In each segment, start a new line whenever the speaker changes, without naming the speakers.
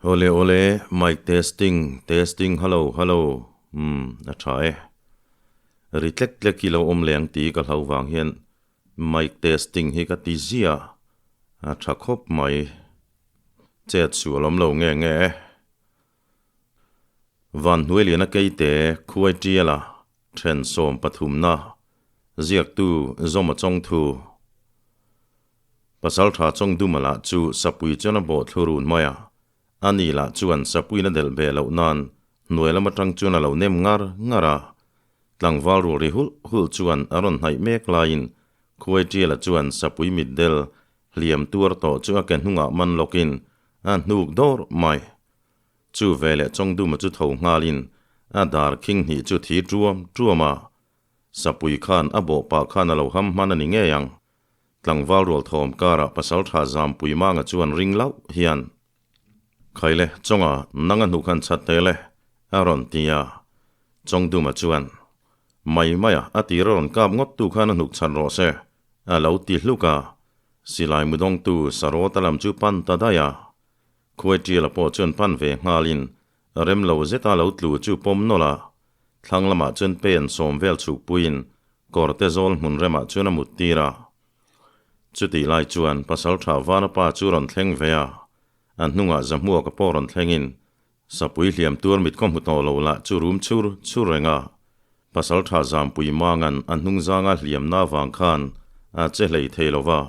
Awle awle, mic testing, testing hallo hallo, umm a tha e. Ri tlek tlek hi lo awm leh ang tih ka hlau vang hian mic testing hi ka ti ziah a tha khawp mai. Chet sual awm lo nge nge e. Van hnuai liana keite khuai tiala then 13na ziaktu Zawma Chawngthu. Pasal tha Chawng Duma lah chu sapui chuan a bawh thlu run mai a, ani lah chuan sapuiin a delh ve loh nan hnuai lam atang chuan a lo nem ngar ngar a. Tlangval rual ri hulh hulh chuan a rawn hnaih mek laiin khuai tiala chuan sapui mitdel hliam tuar tawh chu a ke hnungah man lawkin a hnuk dawr mai. Chu veleh Chawngduma chu tho nghalin a dar khing hnih chu thi tuam tuam a, Sapui khan a bawh pah khan a lo ham hman a ni ngei ang. Tlangval rual thawm karah pasaltha Zampui Manga chuan ring lauh hian, Khaile, Chawnga, nang a hnuh khan chhat teh le, a rawn ti a. Chawngduma chuan, Mai maia, a tir a rawn kap ngawt tu khan a hnuk chhat rawh se, a lo ti hluk a. Silai mudawngtu Sarawta lam chu pan ta daih a. Khuai Tiala pawh chuan pan ve nghalin rem lo zeta lo tlu chu pawm nawlh a, thlang lamah chuan pen sawm vel chhukpuiin kawrte zawl hmun remah chuan a mut tir a. Chutih lai chuan Pasaltha Vana pa chu rawn thleng ve a, a hnungah Zahmuaka pawh rawn thlengin Sapui hliam tuar mit khaw hmu tawh lo lah chu rum chhur chhur reng a, Pasaltha Zampui Mangan a hnung zanga hliamna avang khan a che hlei thei lo va,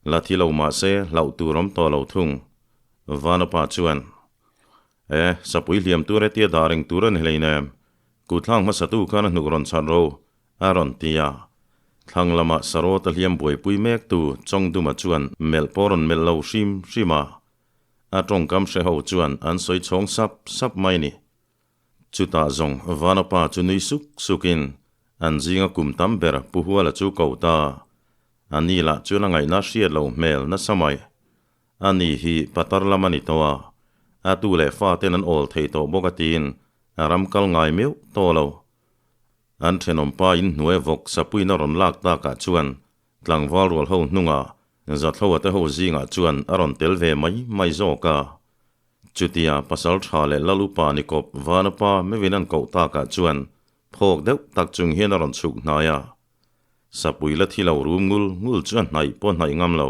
La thi lo mah se hlauh tur awm tawh lo thung. Vanapa chuan, E, sapui hliam tur hetia dah reng tur a ni hleinem. Kuthlang hmasatu khan a hnuk rawn chhat ro, a rawn ti a. Thlang lamah Sarawta hliam buaipui mektu Chawngduma chuan melh pawh rawn melh lo hrim hrim a. A tawngkam hre ho chuan an sawi chhawng sap sap mai ni. Chutah zawng Vanapa chu nui suk sukin an zinga kum tam ber Pu Huala chu ko ta. A ni lah chuan a ngaihna hriat lo hmel nasa mai. A ni hi patar lam a ni tawh a, a tu leh fa ten an awl thei tawh bawk a tiin a ram kal ngai meuh tawh lo. An thenawm pa in hnuai vawk sapuiin a rawn lak takah chuan tlangval rual ho hnungah Zathloa te ho zingah chuan a rawn tel ve mai mai zawk a. Chutia pasal tha leh lal upa ni kawp Vanapa meuhin an koh takah chuan phawk deuh tak chung hian a rawn chhuk hnai a. Sapui la thi lo rum ngul ngul chu a hnaih pawh hnaih ngam lo.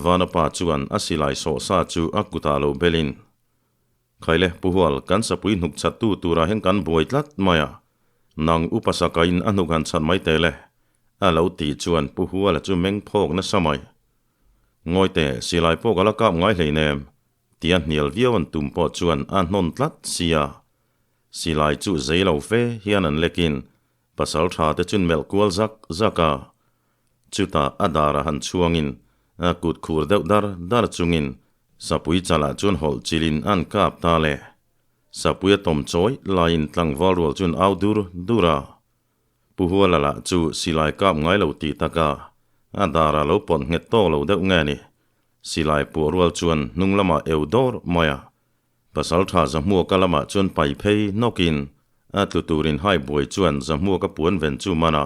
Vanapa chuan a silai sawh sa chu a kutah lo belin, Khaile, Pu Hual, kan sapui hnuk chhattu turah hian kan buai tlat mai a, nang upa sakain a hnuk han chhat mai teh le, a lo tih chuan Pu Huala chu meng phawk nasa mai. Ngawi teh, silai pawh ka la kap ngai hleinem, tia hnial viau an tum pawh chuan a hnawn tlat sia. Silai chu zei lo fe hian an lekin Pasal tha te chun melh kual zak zak a, chutah a darah han chhuangin a kut khur deuh dar dar chungin sapui chalah chuan hawlh chilhin an kap ta le. Sapui a tawm chawi laiin tlangval rual chuan au dur dur a. Pu Huala lah chu silai kap ngai lo tih taka a darah lo pawt nghet tawk lo deuh nge ni. Silai puah rual chuan hnung lamah eu dawr mai a. Pasal tha Zahmuaka lamah chuan pai phei nawkin a tlu turin hai buai chuan Zahmuaka puan ven chu man a,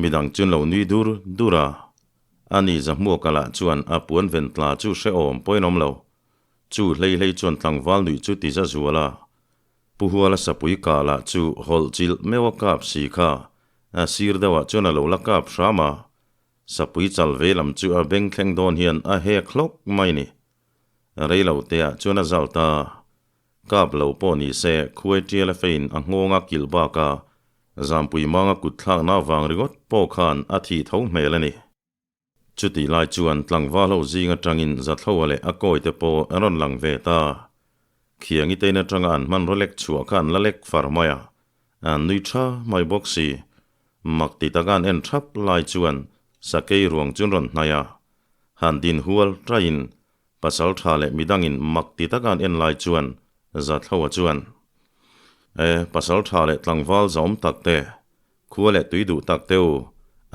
midang chuan lo nui dur dur a. Ani Zahmuaka lah chuan a puan ven tla chu hrehawm pawhin awm lo. Chu hlei hlei chuan tlangval nuih chu ti za zual a. Pu Huala sapui kah lah chu hawlh chilh meuh a kap si kha a sir deuhah chuan a lo la kap hram a. Sapui chal ve lam chu a beng thleng dawn hian a hek hlawk mai ni. Rei lo te ah chuan a zal ta. Kap lo pawh ni se, khuai tial a fein a nghawng a kilh bak a, Zampui manga kut thlakna avang ringawt pawh khan a thih tho hmel a ni. Chutih lai chuan tlangval ho zing atangin Zathloa leh a kawi te pawh an rawn lang ve ta. Khiangi te in atanga an hmanraw lek chhuah kha an la lek far mai a, an nui tha mai bawk si. Mak ti taka an en thap lai chuan sakei ruang chu an rawn hnaih a, Han din hual taiin pasal tha leh midangin mak ti taka an en lai chuan Zathloa chuan, E, pasal tha leh tlangval zaawm tak te, khua leh tui duh tak te u,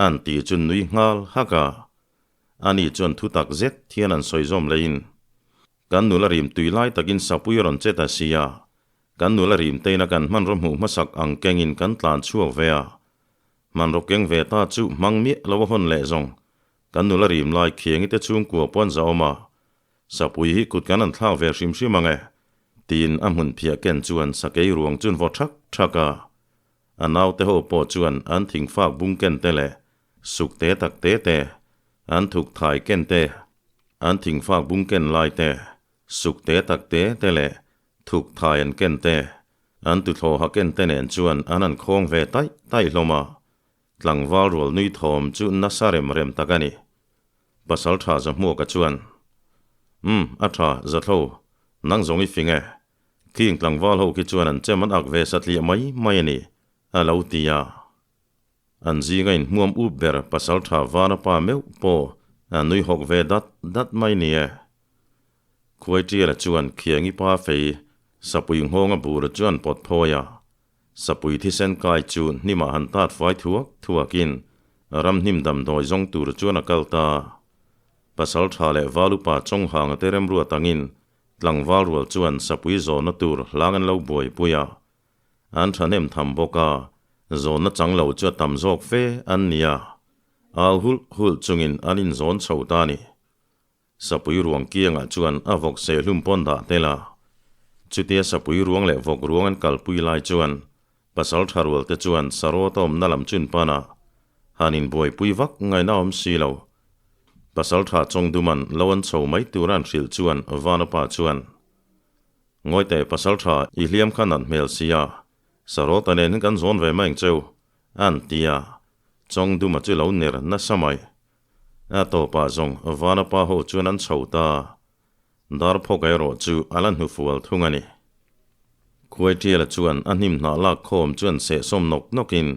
an ti chu nui nghal hak a. Ani chuan thu tak zet hian an sawi zawm leiin, Kan nula rim tui lai takin sapui a rawn che ta si a, kan nula rim teina kan hmanraw hmuh hmasak ang kengin kan tlan chhuak ve a, hmanraw keng ve ta chu hmang miah lo a hawn leh zawng Kan nula rim lai khiangi te chhungkua pawh an zahawm a. Sapui hi kut kan han thlak ve hrim hrim ang e, tiin a hmun phiah ken chuan sakei ruang chun vaw thak thak a. A naute ho pawh chuan an thingfak bung ken te leh suk te tak te te, an thuk thai ken te, an thingfak bung ken lai te, suk te tak te te leh thuk thai an ken te, an tuthlawha ken te nen chuan an han khawng ve taih taih hlawm a. Tlangval rual nui thawm chu nasa rem rem tak a ni. Pasal tha Zahmuaka chuan, Umm, a tha, Zathlo, nang zawng i fing e. King tlangval ho khi chuan an chem an ak ve satliah mai mai a ni, a lo ti a. An zinga inhmuam up ber pasal tha Vana pa meuh pawh a nui hawk ve dat dat mai ni e. Khuaitiala chuan Khiangi pa fei sapui nghawnga bura chuan pawt phawi a. Sapui thisen kai chu hnimah han tat fai thuak thuakin ram hnim damdawi zawng tur chuan a kal ta. Pasal tha leh Valupa Chawnghanga te remruat angin tlangval rual chuan sapui zawnna tur hlang an lo buaipui a. An thahnem tham bawk a, zawnna chang lo chu a tam zawk fe an ni a. Au hulh hulh chungin an inzawn chho ta a ni. Sapui ruang kiangah chuan a vawk sehlum pawn dah tel a. Chutia sapui ruang leh vawk ruang an kalpui lai chuan pasal tha rual te chuan sarawt a awmna lam chun pan a, han inbuaipui vak ngaihna awm si lo. Pasal tha Chawngduman lo an chho mai tura an hrilh chuan Vanapa chuan, Ngawi teh pasal tha i hliam kha nat hmel si a, sarawta nen hin kan zawn ve mai ang cheu, an ti a. Chawngduma chu lo ner nasa mai. A tawpah zawng Vanapa ho chuan an chho ta. Darphawk erawh chu a la hnufual thung a ni. Khuaitiala chuan a hnim hnah lak khawm chuan sehsawm nawk nawkin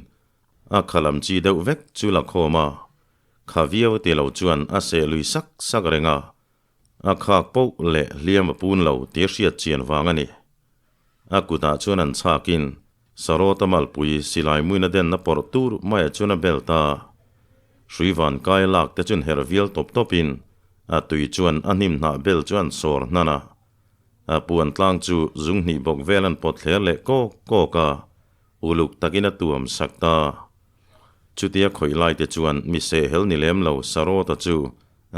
a kha lam chi deuh vek chu la khawm a. Kha viau ti lo chuan a seh lui sak sak reng a. A khak poh leh hliam a pun lo tih a hriat chian vang a ni. A kutah chuan an chhakin Sarawta malpui silai muina denna pawrh tur maiah chuan a bel ta. Hrui van kai lak te chuan herh vial tawp tawpin a tui chuan a hnim hnah bel chu an sawr hnan a. A puan tlang chu zung hnih bawk vel an pawt thler leh kawk kawk a, uluk takin a tuam sak ta. Chutia khawih lai te chuan mi sehhel ni lem lo Sarawta chu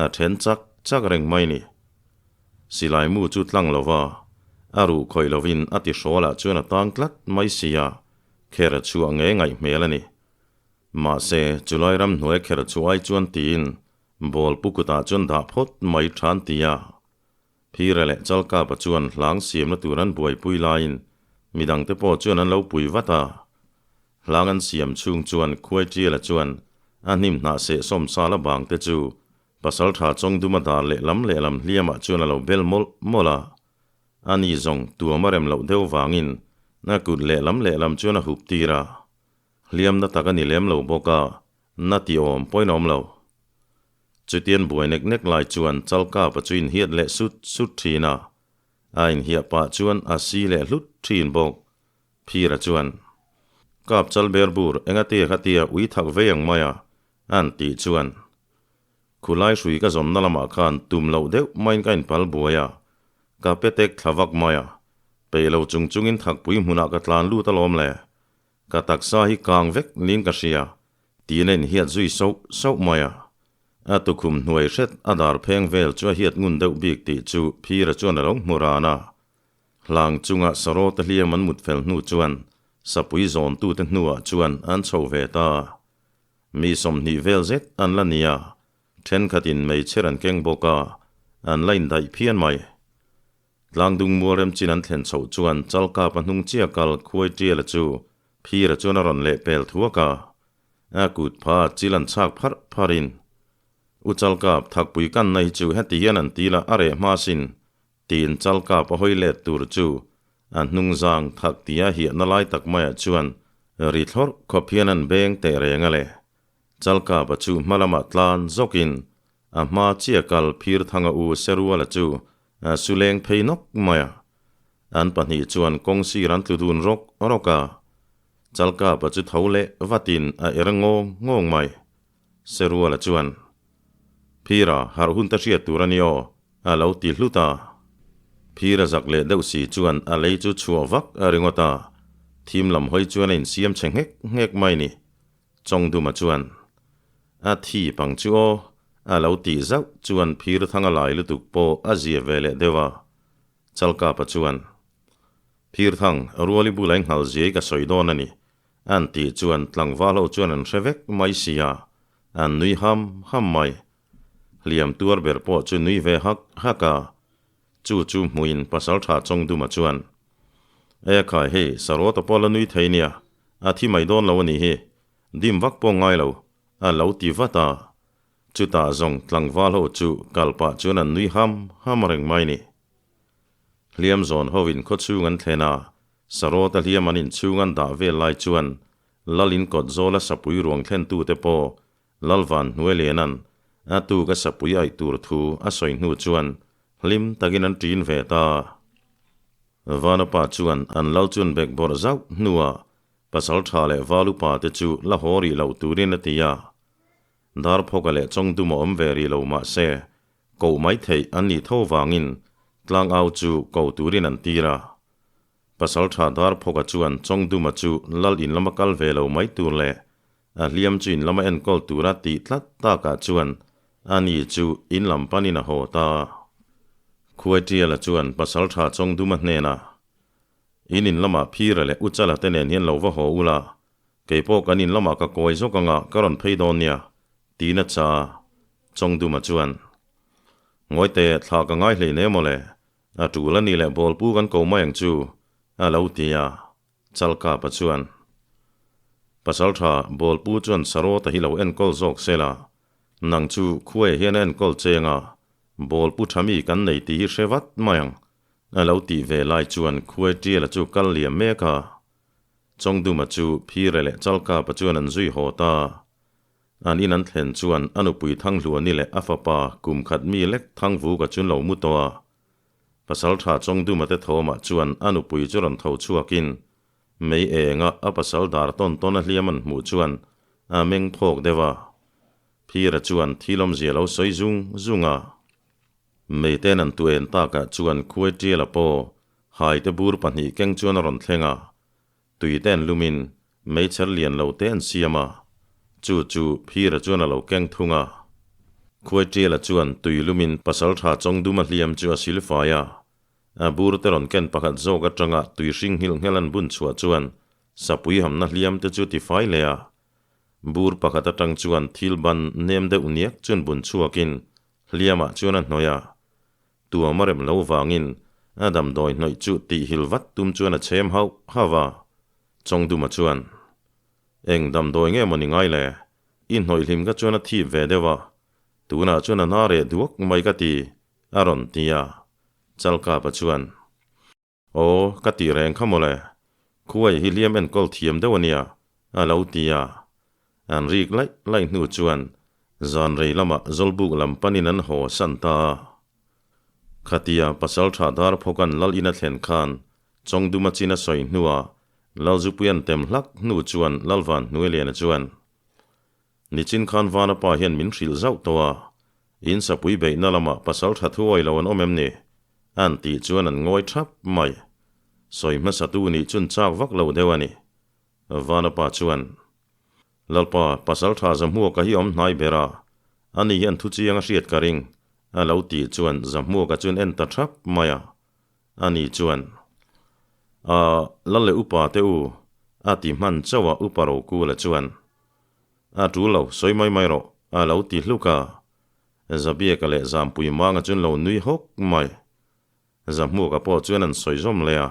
a then chak chak reng mai ni. Silai mu chu tlang lo va, a ruh khawih lovin a ti hrawlah chuan a tang tlat mai si a, kher chhuah nge ngaih hmel a ni. Mahse, chulai ramhnuai kher chu ai chuan tiin ball pu kutah chuan dah phawt mai than ti a. Phira leh Chalkapa chuan hlang siamna tur an buaipui laiin midangte pawh chuan an lo pui vat a. Hlang an siam chhung chuan Khuaitiala chuan a hnim hnah sehsawm sala bangte chu Pasalṭha Chawngduma dar lehlam lehlam hliamah chuan a lo bel mawlh mawlh a. Ani zawng tuam a rem loh deuh vangin a kut lehlam lehlam chuan a hup tir a. Hliam na tak a ni lem lo bawk a, na ti awm pawhin a awm lo. Chutian buai nek nek lai chuan Chalkapa chu inhiat leh sut sut ṭhin a. A inhiah pah chuan a si leh hlut ṭhin bawk. Phira chuan, Kap chal ber bur engatia khatia ui thak vei ang mai a, An tih chuan, Khulai hrui ka zawnna lamah khan tum loh deuh maiin ka inpal buai a, ka petek thla vak mai a, peih lo chung chungin thakpui hmunah ka tlan lut alawm le, ka taksa hi kang vek niin ka hria, tiin a inhiat zui sauh sauh mai a. A tukhum hnuai hret a dar pheng vel chu a hiat ngun deuh bik tih chu Phira chuan a lo hmu ran a. Hlang chunga sarawte hliam an mut fel hnu chuan sapui zawntute hnuah chuan an chho ve ta. Mi 20 vel zet an la ni a, thenkhatin meichher an keng bawk a, an la indaih phian mai. Tlangdung mual remchin an thlen chhoh chuan Chalkapa hnung chiah kal khuai tiala chu Phira chuan a rawn leh pel thuak a, a kut pha chil an chhak pharh pharhin, U Chalkap, thakpui kanna hi chu heti hian an til a, a reh hma sin, Tiin Chalkap a hawi let tur chu a hnungzang thak tia hiahna lai tak maiah chuan ri thlawrh khawp hian an beng teh reng a le. Chalkapa chu hma lamah tlan zawkin a hma chiah kal phir thanga u Seruala chu a su leng phei nawk mai a. An pahnih chuan kawng sir an tlu dun rawk rawk a. Chalkapa chu tho leh vatin a er ngawng ngawng mai. Seruala chuan, Phira, harh hun ta hriat tur a ni aw, a lo ti hlut a. Phira zak leh deuh si chuan a lei chu chhuah vak a ringawt a, thim lam hawi chuan a insiam chhe nghek nghek mai ni. Chawngduma chuan, A thi pang chu aw, A lo tih zauh chuan phir thang a lai lutuk pawh a zia ve leh deuh a. Chalkapa chuan, Phir thang, ruali bula i nghal ziai ka sawi dawn a ni, an tih chuan tlangval ho chuan an hre vek mai si a, an nui ham ham mai. Hliam tuar ber pawh chu nui ve hak hak a, chu chu hmuin Pasaltha Chawngduma chuan, E khai hei, Sarawta pawh la nui thei nia, a thi mai dawn lo a nih hi, dim vak pawh ngai lo, a lo ti vat a. Chutah zawng tlangval ho chu kal pah chuan an nui ham ham reng mai ni. Hliam zawn hoin khawchhung an thlen a, Sarawta hliam an inchhung an dah vel lai chuan Lal in kawt zawla sapui ruang thlentute pawh Lalvan Hnuailiana'n a tuk a sapui aih tur thu a sawi hnu chuan hlim takin an ṭin ve ta. Vanapa chuan an lal chuan bek bawrh zauh hnuah pasal ṭha leh val upa te chu la haw rih loh turin a ti a. Darphawka leh Chawngdum a awm ve rih lo mah se, koh mai theih an nih tho vangin tlangau chu ko turin an tir a. Pasalṭha Darphawka chuan Chawngduma chu lal in lama kal ve lo mai tur leh a hliam chu in lama enkawl tura tih tlat takah chuan ani chu in lam panin a haw ta. Khuaitiala chuan Pasalṭha Chawngduma hnenah, In in lamah Phira leh Uchala te nen hian lo va haw ula, kei pawh kan in lamah ka kawi zawk anga ka rawn phei dawn nia, tiin a cha. Chawngduma chuan, Ngawite, thla ka ngai hlei ne mawle, A tul a nih leh bawlpu kan ko mai ang chu, a lo ti a, Chalkapa chuan. Pasaltha, bawlpu chuan Sarawta hi lo enkawl zawk se la, nang chu khuaia hian a enkawl cheng a, bawlpu tha mi kan nei tih hi hre vat mai ang, a lo tih ve lai chuan khuai tiala chu kal liam mek a. Chawngduma chu Phire leh Chalkapa chuan an zui haw ta. An in an thlen chuan a nupui Thanghluani leh a fapa kum khat mi lek Thangvuka chu lo mu tawh a. Pasal tha Chawngduma te thawmah chuan a nupui chu rawn tho chhuakin mei enga a pasal dar tawn tawn a hliam an hmuh chuan a meng phawk deuh a. Phira chuan thil awmzia lo sawi zung zung a. Meiten an tuen takah chuan khuai tiala pawh haite bur pahnih keng chuan a rawn thleng a. Tui te an lumin meichher lian lo te an siam a, chu chu Phira chuan a lo keng thung a. Khuaitiala chuan tui lumin pasaltha Chawngduma hliam chu a sil fai a, a bur te rawn ken pakhat zawk atanga tui hring nghilh nghel an bun chhuah chuan sapui hamna hliam te chu tifai leh a. Bur pakhat atang chuan thil ban nem deuh niak chuan bun chhuakin hliamah chuan a hnawih a. Tuam a rem lo vangin a damdawi hnawih chu tihhil vat tum chuan a chhem hauh hauh a. Chawngduma chuan, Eng damdawi nge maw ni ngai le? I hnawih hlim kha chuan a thip ve deuh a, tunah chuan a hna reh duak mai ka ti, a rawn ti a. Chalkapa chuan, Aw, ka tih reng kha mawle. Khuai hi hliam enkawl thiam deuh a nia, a lo ti a. An rik laih laih hnu chuan zan rei lamah Zawlbuk lam panin an haw san ta a. Khatia Pasaltha Darphawka'n Lal in a thlen khan Chawngduma chin a sawi hnuah Lalzupui an tem hlak hnu chuan Lalvan Hnuailiana chuan, Nichin khan Vana pa hian min hrilh zauh tawh a, in sapui beihna lamah Pasaltha thuawi lo an awm em ni? An tih chuan an ngawi thap mai. Sawi hmasatu nih chun chak vak lo deuh a ni. Vanapa chuan, Lalpa, pasal tha Zahmuaka hi awm hnai ber a, ani hian thu chiang a hriat ka ring, a lo tih chuan Zahmuaka chuan en ta thap mai a. Ani chuan, A, Lal leh upa te u, a ti hman chauh a Upa Rokula chuan, A tul lo, sawi mai mai rawh, a lo ti hluk a. Zabiaka leh Zampui Manga chuan lo nui hawk mai. Zahmuaka pawh chuan an sawi zawm leh a.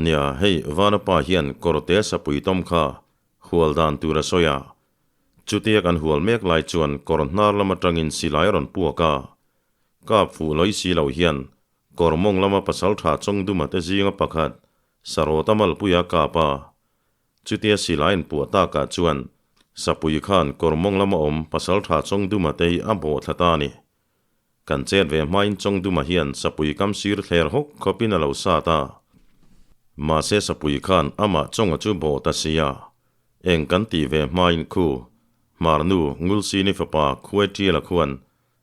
Nia, hei Vanapa hian kawrte sapui tawm kha hual dan tur a sawi a. Chutia kan hual mek lai chuan kawr hnar lam atangin silai a rawn puak a. Kap fuh lawi si lo hian kawr mawng lama pasaltha Chawngduma te zinga pakhat Sarawta malpuia kap a. Chutia silai an puah takah chuan Sapui khan kawr mawng lama awm Pasaltha Chawngduma te hi a bawh thla ta a ni. Kan chet ve hmain Chawngduma hian Sapui kam sir thler hawk khawpin a lo sat a. Mahse Sapui khan amah Chawnga chu bawh ta si a. Eng kan tih ve hmain khu Hmarnu Ngulsini fapa Khuaitiala khuan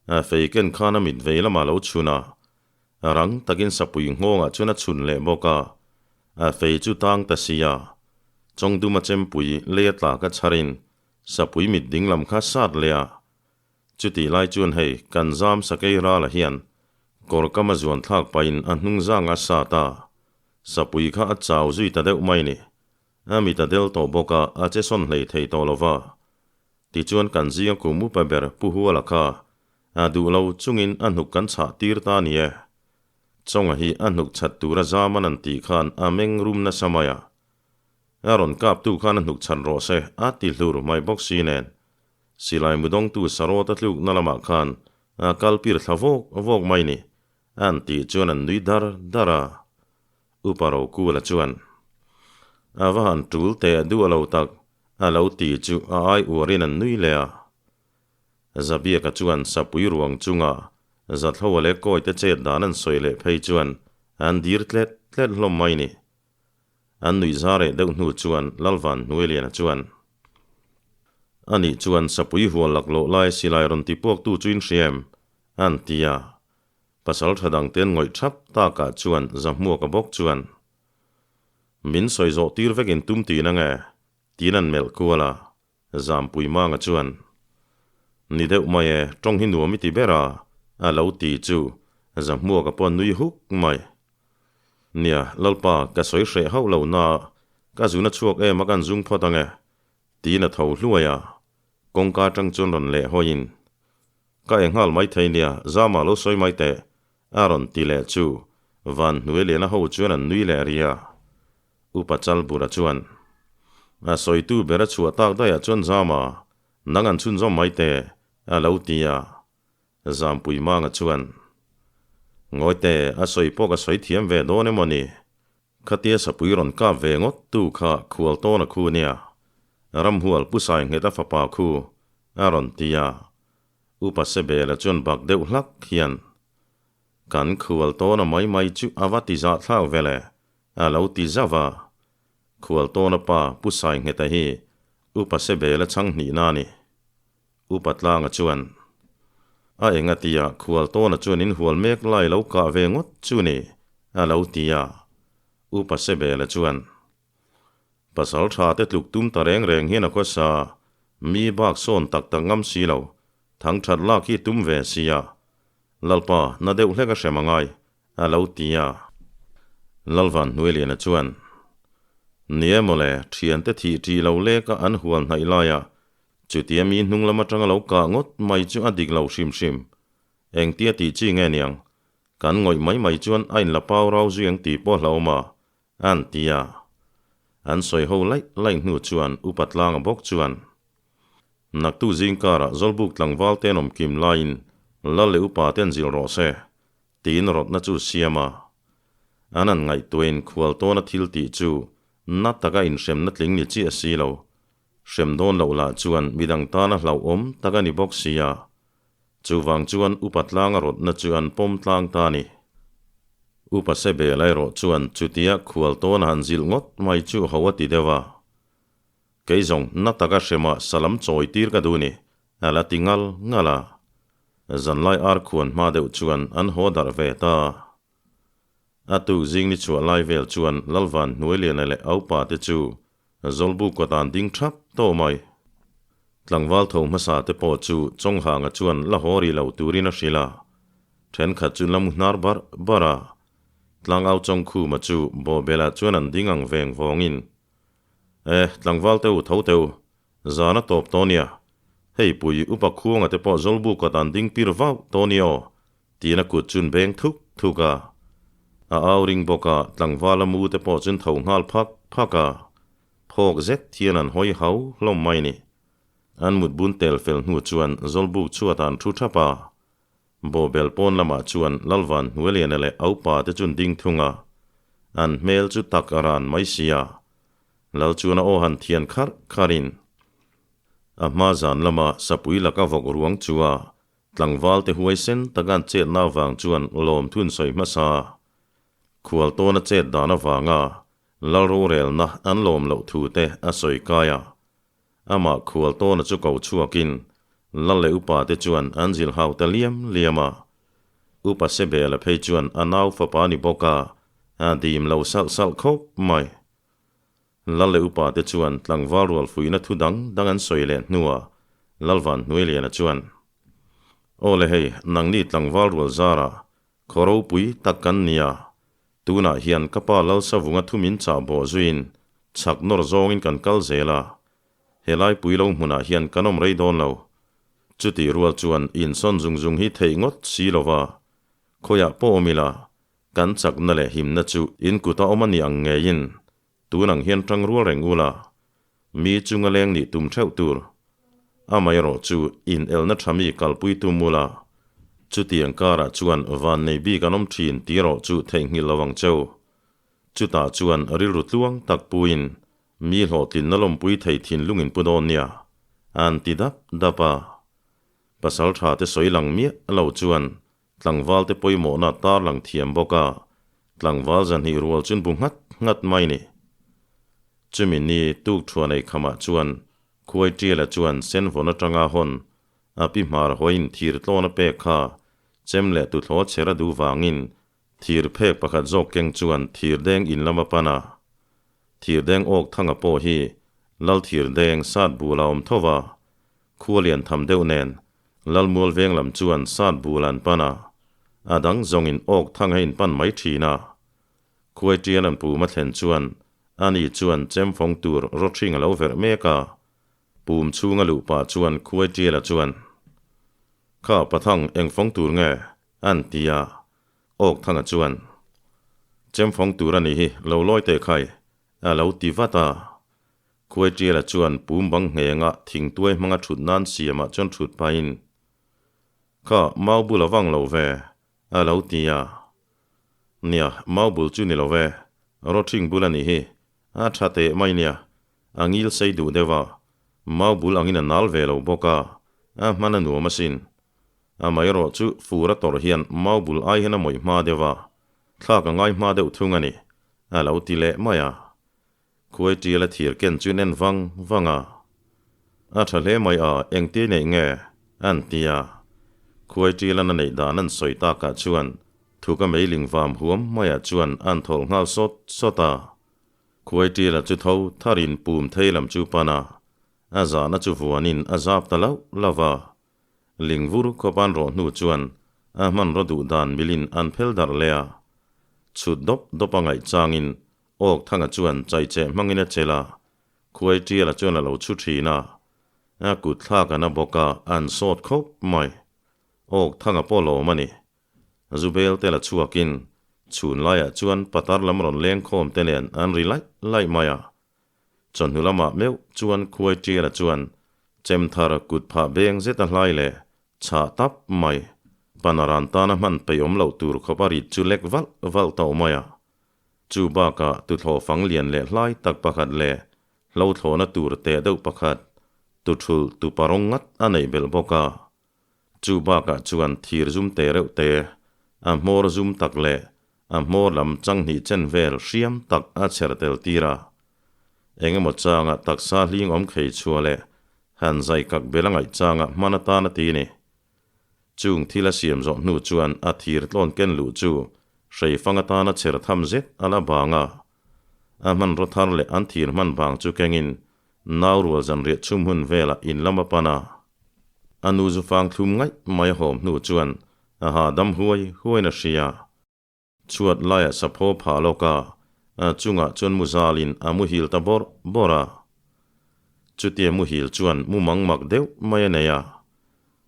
a fei ken khan a mit vei lamah lo chhun a. Rang takin sapui nghawngah chuan a chhun leh bawk a, a fei chu tang ta si a. Chawngduma chempui lei a tla ka chharin sapui mit ding lam kha sat leh a. Chutih lai chuan hei kan zam sakei rala hian kawr kam a zuan thlak pahin a hnung zang a sat a, sapui kha a chau zui ta deuh mai ni. A mit a del tawh bawk a, a che sawn hlei thei tawh lo va. Tichuan kan zinga kum upa ber Pu Huala kha a duh lo chungin a hnuk kan chhah tir ta a ni e. Chawnga hi a hnuk chhat tura zam an an tih khan a meng rum nasa mai a. A rawn kaptu khan a hnuk chhat rawh se a ti hlur mai bawk si nen. Silai mudawngtu sarawt a tlukna lamah khan a kal pir thla vawk vawk mai ni an tih chuan an nui dar dar a. Upa Rokula chuan a va han tul teh duh a lo tak a lo ti chu a ai uarin an nui leh a. Zabiaka chuan sapui ruang chunga Zathloa leh Kawite chet dan an sawi leh phei chuan an dir tlet tlet hlawm mai ni. An nuih za reh deuh hnu chuan Lalvan Hnuailiana chuan, Anih chuan sapui hual laklawh lai silai rawn ti puaktu chu in hria em? an ti a. Pasal tha dang ten ngawih thap takah chuan Zahmuaka bawk chuan, Min sawi zawh tir vekin tum tin ange, tiin an melh kual a. Zampui Manga chuan, Ni deuh mai e, tawng hi nuam i ti ber a, a lo ti chu Zahmuaka pawh a nui huk mai. Nia, Lalpa, ka sawi hreh hauh lo na, ka zun a chhuak em a kan zung phawt ange, tiin a tho hluai a, kawngka atang chuan rawn leh hawiin, Ka eng nghal mai thei nia, Zama lo sawi mai teh, a rawn ti leh chu Van hnuai liana ho chuan an nui leh ri a. Upa Chalbura chuan, A sawitu ber a chhuah tak daihah chuan Zama, nang an chhunzawm mai teh, a lo ti a. Zampui Manga chuan, Ngawi teh, a sawi pawh ka sawi thiam ve dawn emaw ni? Khatia sapui rawn kap ve ngawt tu kha khual tawn a khu nia, Ramhual Pu Saingheta fapa khu a rawn ti a. Upa Sebela chuan bak deuh hlak hian, Kan khual tawn a mai mai chu a va ti zah thlak ve le, a lo ti zauh a. Khual tawn a pa Pu Saingheta hi Upa Sebela chhang hnihna a ni. Upa Tlanga chuan, A enga tia khual tawna chuan in hual mek lai lo kah ve ngawt chu ni, a lo ti a. Upa Sebela chuan, Pasal tha te tluk tum ta reng reng hian a khawsa, mi bak sawn tak tak ngam si lo, thang that lak hi tum ve sia. Lalpa, na deuh hlek a hrem angai, a lo ti a. Lalvan Hnuailiana chuan, Ni e mawle, thiante thih ṭih lo leka an hual hnaih laia Chutia mi hnung lam atanga lo kah ngawt mai chu a dik lo hrim hrim. Engtia tih chi nge niang? Kan ngawih mai mai chuan a inla pau rau zui ang tih pawh hlauhawm a, an ti a. An sawi ho laih laih hnu chuan Upa Tlanga bawk chuan, Naktu zingkarah Zawlbuk tlangval te an awm kim laiin Lal leh Upa te an zilh rawh se, tiin rawtna chu siam a. An an ngaihtuahin khual tawna thil tih chu na taka inhremna tling ni chiah si lo. Hrem dawn loh lah chuan midang tana hlauhawm tak a ni bawk si a. Chuvang chuan Upa tlanga rawtna chu an pawm tlang ta a ni. Upa Sebel erawh chuan chutia khual tawna han zilh ngawt mai chu ho a ti deuh a. Kei zawng na taka hremah salam chawi tir ka duh ni, a la ti ngal ngal a. Zanlai ar khuan hma deuh chuan an haw darh ve ta. A tuk zing ni chhuah lai vel chuan Lalvan Hnuailiana leh Aupa te chu Zawlbu kawt an ding thap tawh mai. Tlangval tho hmasa te pawh chu Chawnghanga chuan la haw rih lo turin a hrilh a. Thenkhat chu la mu hnar barh barh a. Tlangau Chawngkhuma chu bawhbelah chuan an ding ang veng vawngin, E, tlangval te u tho teh u, zan a tawp tawh nia. Hei pui upa khuanga te pawh Zawlbu kawt an ding pir vauh tawh nia aw, tiin a kut chun beng thuk thuk a. A au ring bawk a, tlangvala mu te pawh chun tho nghal phak phak a. Phawk zet hian an hawi hau hlawm mai ni. An mut bun tel fel hnu chuan Zawlbuk chhuat an thu thap a. Bawhbel pawn lamah chuan Lalvan Hnuailiana leh Aupa te chun ding thung a. An hmel chu tak a ran mai si a. Lal chuan a aw han thian kharh kharhin a hma zan lama sapui laka vawk ruang chu a Tlangval te huaisen taka an chetna avang chuan lawmthun sawi hmasa khual tawna chet dan avanga lal rorelna an lawm loh thu te a sawi kai a. Amah khual tawna chu ko chhuakin lal leh upa te chuan an zilh hau ta liam liam a. Upa Sebela phei chuan a nau fapa ni bawk a, a dim lo salh salh khawp mai. Lal leh upa te chuan tlangval rual fuihna thu dang dang an sawi leh hnuah Lalvan Hnuailiana chuan. Aw le hei, nangni tlangval rual zarah khaw ropui tak kan nia. Tunah hian ka pa Lalsavunga thu min chah bawh zuiin chhak nawr zawngin kan kal zel a. Helai pui lo hmunah hian kan awm rei dawn lo. Chutih rual chuan insawn zung zung hi theih ngawt si lova, khawiah pawh awm ila, kan chakna leh himna chu in kuta awm a ni ang ngeiin tun ang hian tang rual reng ula, mi chunga leng nih tum theuh tur. Amaherawh chu in elna tha mi kalpui tum ula, chutiang karah chuan van nei bik an awm thin tih erawh chu theihnghilh lo ang cheu. Chutah chuan rilru tluang tak puiin Mi hlawhtlinna lawmpui thei thinlung in pu dawn nia, an ti dap dap a. Pasal tha te sawi lang miah lo chuan tlangval te pawimawhna tar lang thiam bawk a, tlangval zahnih rual chun bu nghat nghat mai ni. Chumi ni tuk thuan ei khamah chuan Khuai Tiala chuan Senvawn atanga hawn a pi hmar hawiin thir tlawn a pek kha chem leh tuthlaw chher a duh vangin Thir phek pakhat zawk keng chuan thir deng in lam a pan a. Thir deng awk thanga pawh hi Lal thir deng sat bul a awm tho va. Khua lian tham deuh nen Lal mual veng lam chuan sat bul an pan a. A dang zawng in awk thanga in pan mai thin a. Khuai tial an pum a thlen chuan ani chuan chem fawng tur rawthring a lo verh mek a. Pum chhung a luh pah chuan khuai tiala chuan, Kha pathang eng fawng tur nge? An ti a, Awk Thanga chuan, Chemfawng tur a nih hi, lo lawi teh khai, a lo ti vat a. Khuai Tiala chuan pum bang nghenga thingtuai hmanga thut nan siamah chuan thut pahin, Kha, mau bul a vang lo ve, a lo ti a. Nia, mau bul chu ni lo ve, rawthing bul a nih hi, a tha teh mai nia, a ngil sei duh deuh a, mau bul angin a nal ve lo bawk a, a hman a nuam asin. Amaherawh chu fur a tawrh hian mau bul ai hian a mawih hma deuh a, thlak a ngai hma deuh thung a ni, a lo ti leh mai a. Khuai tial a thir ken chu nen vang vang a. A tha hle mai a, engtia neih nge? an ti a. Khuai tialan a neih dan an sawi takah chuan thuka meiling vam huam maiah chuan an thawlh nghal sawt sawt a. Khuai tiala chu tho tharin pum thei lam chu pan a, a zahna chu vuanin a zap ta lauh lauh va. Lingvur khawpan rawh hnu chuan a hmanraw duh dan milin an phel darh leh a. Chhut dawp dawp a ngaih changin Awk Thanga chuan chaicheh hmangin a chelh a, Khuai Tiala chuan a lo chhu thin a. A kut thlak a na bawk a, an sawt khawp mai. Awk Thanga pawh lawm a ni. Zubel te la chhuakin chhun laiah chuan patar lam rawn leng khawm te nen an ri laih laih mai a. Chawhnu lamah meuh chuan Khuai Tiala chuan chem thar kut phah beng zet a hlai leh chhah tap mai. Panaran tana hman peih awm loh tur khawp a rit chu lek valh valh tawh mai a. Chu bakah tuthlawh fang lian leh hlai tak pakhat leh hlo thlawhna tur teh deuh pakhat, tuthulh tupa rawng ngat a neih belh bawk a. Chu bakah chuan thir zum te reuh te, a hmawr zum tak leh a hmawr lam changhnih chen vel hriam tak a chher tel tir a. Eng emaw changa taksa hling awm khei chhuah leh han zai kak bel a ngaih changa hman atan a ti ni. Chung thil a siam zawh hnu chuan a thir tlawn ken luh chu hreifang atana chher tham zet a la bang a. A hmanraw thar leh an thir hman bang chu kengin Nau rual zanriah chhum hun velah in lam a pan a. A nu zu fang thlum ngaih mai a hawm hnu chuan a hahdam huai huaiin a hria. Chhuat laiah sapho phah lawk a, a chungah chuan mu zalin a muhil ta bawrh bawrh a. Chutia muhil chuan mumang mak deuh mai a nei a.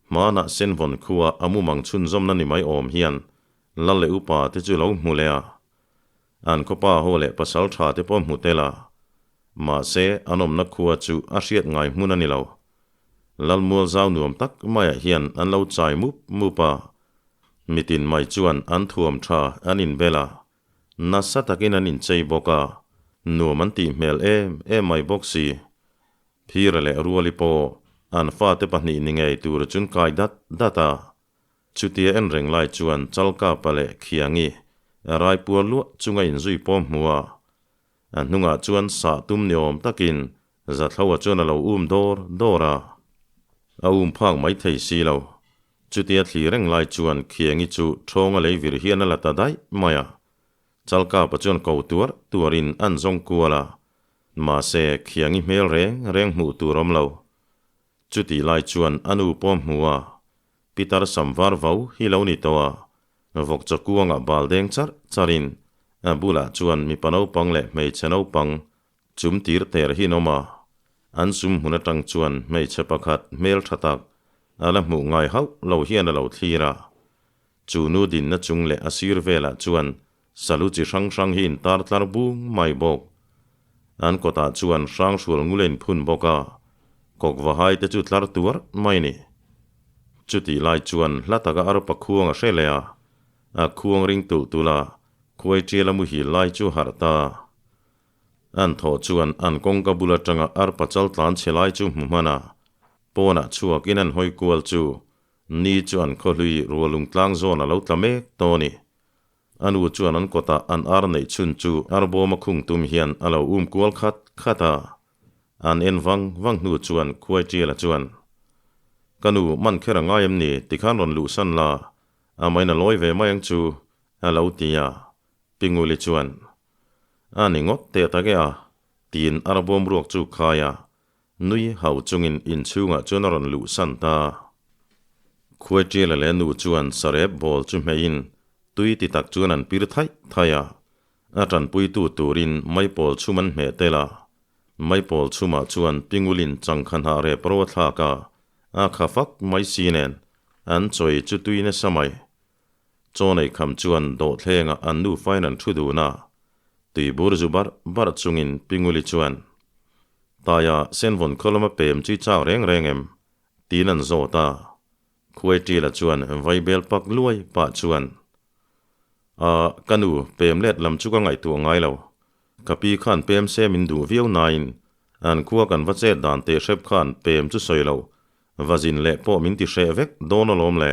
Hmanah Senvawn khua a mumang chhunzawmna ni mai awm hian Lal leh upa te chu lo hmu leh a. An khawpa ho leh pasal tha te pawh hmu tel a. Mahse, an awmna khua chu a hriat ngai hmun a ni lo. Lalmual zau nuam tak maiah hian an lo chai mup mup a. Mitin mai chuan an thuam tha an inbel a. Nasa takin an inchei bawk a. Nuam an tih hmel em em mai bawk si. Phira leh Ruali pawh an fate pahnih ni ngei tur chun kai dat dat a. Chutia en reng lai chuan Chalkapa leh Khiangi raipuar luah chunga inzui pawm hmu a. A hnungah chuan sah tum ni awm takin Zathloa chuan a lo um dawr dawr a. A um phak mai thei si lo. Chutia thli reng lai chuan Khiangi chu ṭhawnga lei vir hian a la ta daih mai a. Chalkapa chuan ko tuar tuarin an zawng kual a. Mahse, Khiangi hmel reng reng hmuh tur awm lo. Chutih lai chuan a nu pawh hmu a. Pitar sam var vau hi lo ni tawh a, vawk chaw kuangah bal deng charh charhin a bulah chuan mipa naupang leh hmeichhe naupang chum tir ter hi an awm a. An sum hmun atang chuan hmeichhe pakhat hmel tha tak a la hmuh ngai hauh lo hian a lo thlir a. Chu nu dinna chung leh a sir velah chuan salu chi hrang hrang hi intar tlar bung mai bawk. An kawtah chuan hrang hrual ngul a inphun bawk a, kawkvahai te chu tlar tuar mai ni. Chutih lai chuan hla taka arpa khuang a hre leh a, a khuang ring tulh tulh a, khuai tial a muhil lai chu harh ta. An thawh chuan an kawngka bul atanga arpa chal tlan chhe lai chu hmu hman a, pawnah chhuakin an hawi kual chu ni chu an khawhlui rualung tlang zawn a lo tla mek tawh a ni. A nu chuan an kawtah an ar neih chhun chu arbawm a khung tum hian a lo um kual khat khat a. An en vang vang hnu chuan khuai tiala chuan, Ka nu, man kher a ngai em ni? Tikhan rawn luhsan la, a main a lawi ve mai ang chu, a lo ti a. Pinguli chuan, A ni ngawt teh tak e a, tiin arbawm ruak chu khai a. Nui hau chungin inchhungah chuan a rawn luhsan ta. Khuaitiala leh nu chuan sarep bawl chu hmeihin tui ti tak chuan an pir thaih thaih a. A tanpuitu turin maipawl chhum an hmeh tel a. Maipawl chhumah chuan Pingulin changkha hnah rep ro a thlak a, a kha fak mai si nen an chawi chu tui nasa mai. Chaw nei kham chuan dawhthlengah an nufain an thu dun a, tuibur zu barh barh chungin Pinguli chuan, Taia senvawn khaw lama pem chu i chak reng reng em? tiin an zawt a. Khuaitila chuan vaibel pak luai pah chuan, A, ka nu, pem let lam chu ka ngaihtuah ngai lo. Ka pi khan pem se min duh viau nain an khua kan va chet dan teh hrep khan pem chu sawi lo, va zin leh pawh min ti hreh vek dawn alawm le.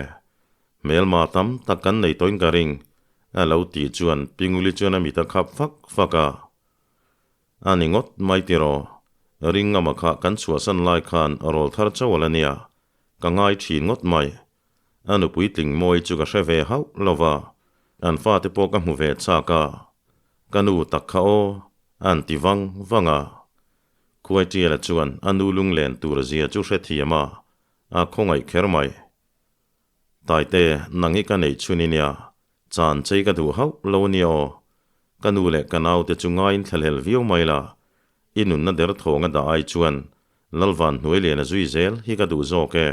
Hmelma tam tak kan nei tawhin ka ring, a lo tih chuan Pinguli chuan a mit a khap fak fak a. A ni ngawt mai tiraw, Ringama kha kan chhuahsan lai khan rawl thar chauh ala nia, ka ngai thin ngawt mai. A nupui tling mawi chu ka hre ve hauh lo va, an fate pawh ka hmu ve chak a. Ka nu tak kha aw, an ti vang vang a. Khuaitiala chuan a nu lunglen tur zia chu hrethiam a, a khawngaih kher mai. Taite, nang hi ka neih chhun i nia, chan chei ka duh hauh lo a nia aw. Ka nu leh ka naute chu ngaiin thlahlel viau mai la, i nunna der thawng a dah ai chuan Lalvan hnuai lian a zui zel hi ka duh zawk e.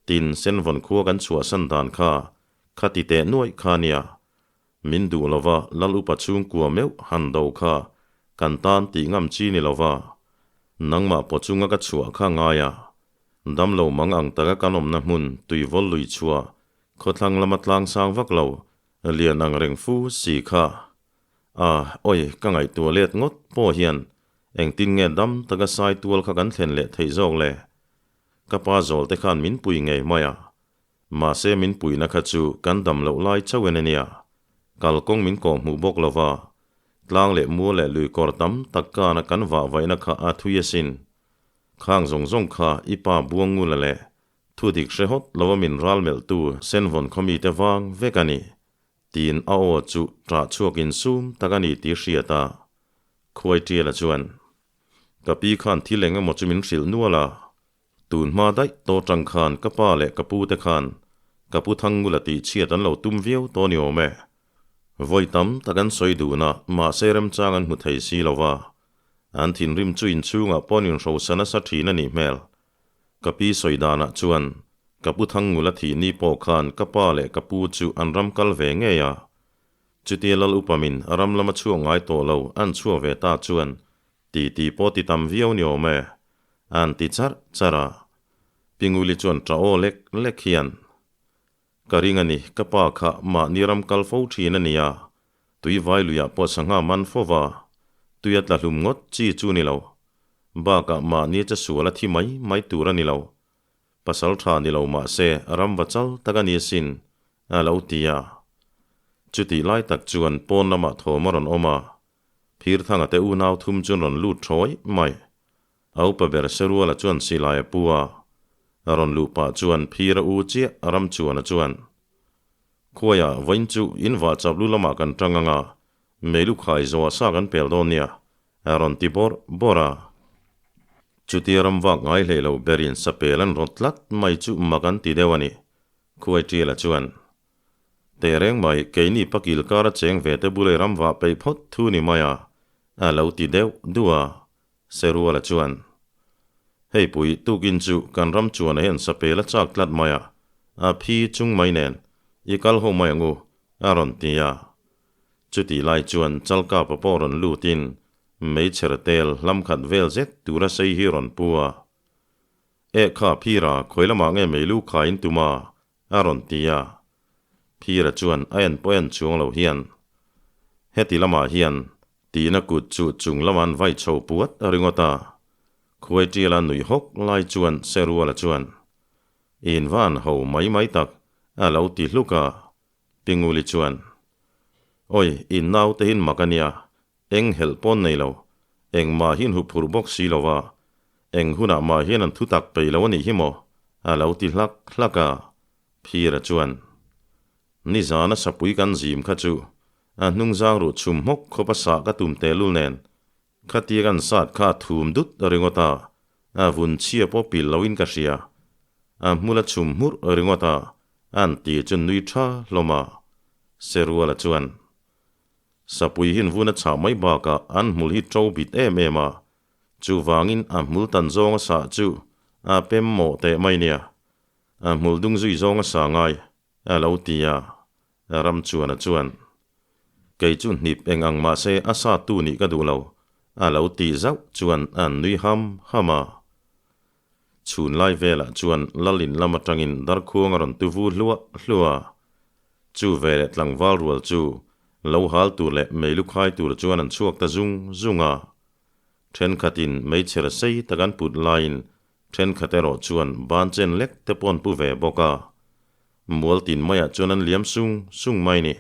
Tin, Senvawn khua kan chhuahsan dan kha, kha ti teh nuaih kha nia. Min duh lova Lal upa chhungkua meuh han do kha kan tan tih ngam chi ni lova, nangmah pawh chunga ka chhuah kha ngai a. Damlo mang ang taka kan awmna hmun tuivawl lui chhuah khawthlang lama tlang sang vak lo lian ang reng fu si kha. A, oi, ka ngaihtuah let ngawt pawh hian engtin nge dam taka sai tual kha kan thlen leh theih zawk le? Ka pa zawl te khan min pui ngei mai a. Mahse min puihna kha chu kan dam loh lai chauh en a nia. Kalkawng min kawh hmuh bawk lova, tlang leh mual leh lui kawr tam tak kana kan vah vaihna kha a thui asin. Khang zawng zawng kha i pa Buangngula leh thu dik hre hawt lova min ral melhtu Senvawn khawmite vang vek a ni, tiin a aw chu ṭah chhuak insum tak a ni tih hriat a. Khuaitiala chuan, Ka pi khan thil eng emaw chu min hrilh nual a, tun hma daih tawh ṭang khan ka pa leh ka pu te khan ka pu Thangngula tih chhiat an lo tum viau tawh ni awm e. Vawi tam tak an sawi dun a, mahse remchang an hmu thei si lo va. An thinrim chu inchhungah pawh an inhrosa nasa thin a nih hmel. Ka pi sawi danah chuan ka pu Thangngula thih ni pawh khan ka pa leh ka pu chu an ram kal ve ngei a. Chutia Lal upamin ram lama chhuak ngai tawh lo an chhuak ve ta chuan ti ti pawh ti tam viau ni awm e, an ti charh charh a. Pinguli chuan ṭah aw lek lek hian, Ka ring a ni, ka pa kha mahni ram kal fo thin a nia, tui vai luiah pawh sangha man fo va, tui a tla hlum ngawt chi chu ni lo. Bakah mahni che sual a thi mai mai tur a ni lo. Pasal tha ni lo mah se ram va chal tak a ni asin, a lo ti a. Chutih lai tak chuan pawn lamah thawm a rawn awm a, Phirthanga te unau thum chu an rawn lut thawi mai. A upa ber Seruala chuan silai a pu a, a rawn luh pah chuan phir a u chiah a ram chuan a chuan. Khuaia vawiin chu in vah chap lu lamah kan tang ang a, meilu khai zawh sa kan pel dawn nia, a rawn ti bawrh bawrh a. Chutia ram vak ngai hlei lo berin sapel an rawt tlat mai chu mak an ti deuh a ni. Khuaitiala chuan, Tehreng mai, keini pakil kara cheng ve te bula i ram vah peih phawt thu ni mai a, a lo ti deuh duh a. Seruala chuan, Hei pui, tukin chu kan ram chuan a hian sapel a chak tlat mai a, a phi chung mai nen, i kal ho mai ang u, a rawn ti a. Chutih lai chuan Chalkapa pawh rawn lutin meichher tel hlam khat vel zet tura sei hi rawn pu a. Eh kha Phira, khawi lamah nge meilu kha in tum a? a rawn ti a. Phira chuan a en pawh en chuang lo hian, Heti lamah hian tina kut chu chung lamah an vai chho puat a ringawt a. Khuai tiala nuih hawk lai chuan Seruala chuan, In van ho mai mai tak, a lo ti hluk a. Pinguli chuan, Awi, in naute hin mak a nia, Eng helh pawn nei lo, engmah hi an hup phurh bawk si lo va, eng hunah mah hian an thutak peih lo a nih hi maw? a lo ti hlak hlak a. Phira chuan, Nizana sapui kan zim kha chu a hnungzang ruh chhum hmawk khawp a sah ka tum tehlul nen, khatia kan sat kha a thum dut ringawt a, a vun chhia pawh pilh loin ka hria. A hmul a chhum hmurh ringawt a, an ti chu nui tha hlawm a. Seruala chuan, Sapui hin vun a chhah mai bakah an hmul hi to bit em em a, chuvangin a hmul tan zawnga sah chu a pem mawh teh mai nia, a hmul dung zui zawnga sah ngai a lo ti a, Ramchuana chuan, Kei chu hnip eng ang mahse a sa tu nih ka duh lo, a lo tih zauh chuan an nui ham ham a. Chhun lai velah chuan Lalin lam atangin Darkhuang a rawn tu vu hluah hluah a. Chu ve leh tlangval rual chu lo hal tur leh meilu khai tur chuan an chhuak ta zung zung a. Thenkhatin meichher sei tak an put laiin thenkhat erawh chuan ban chen lek te pawh an pu ve bawk a. Mual tin maiah chuan an liam sung sung mai ni.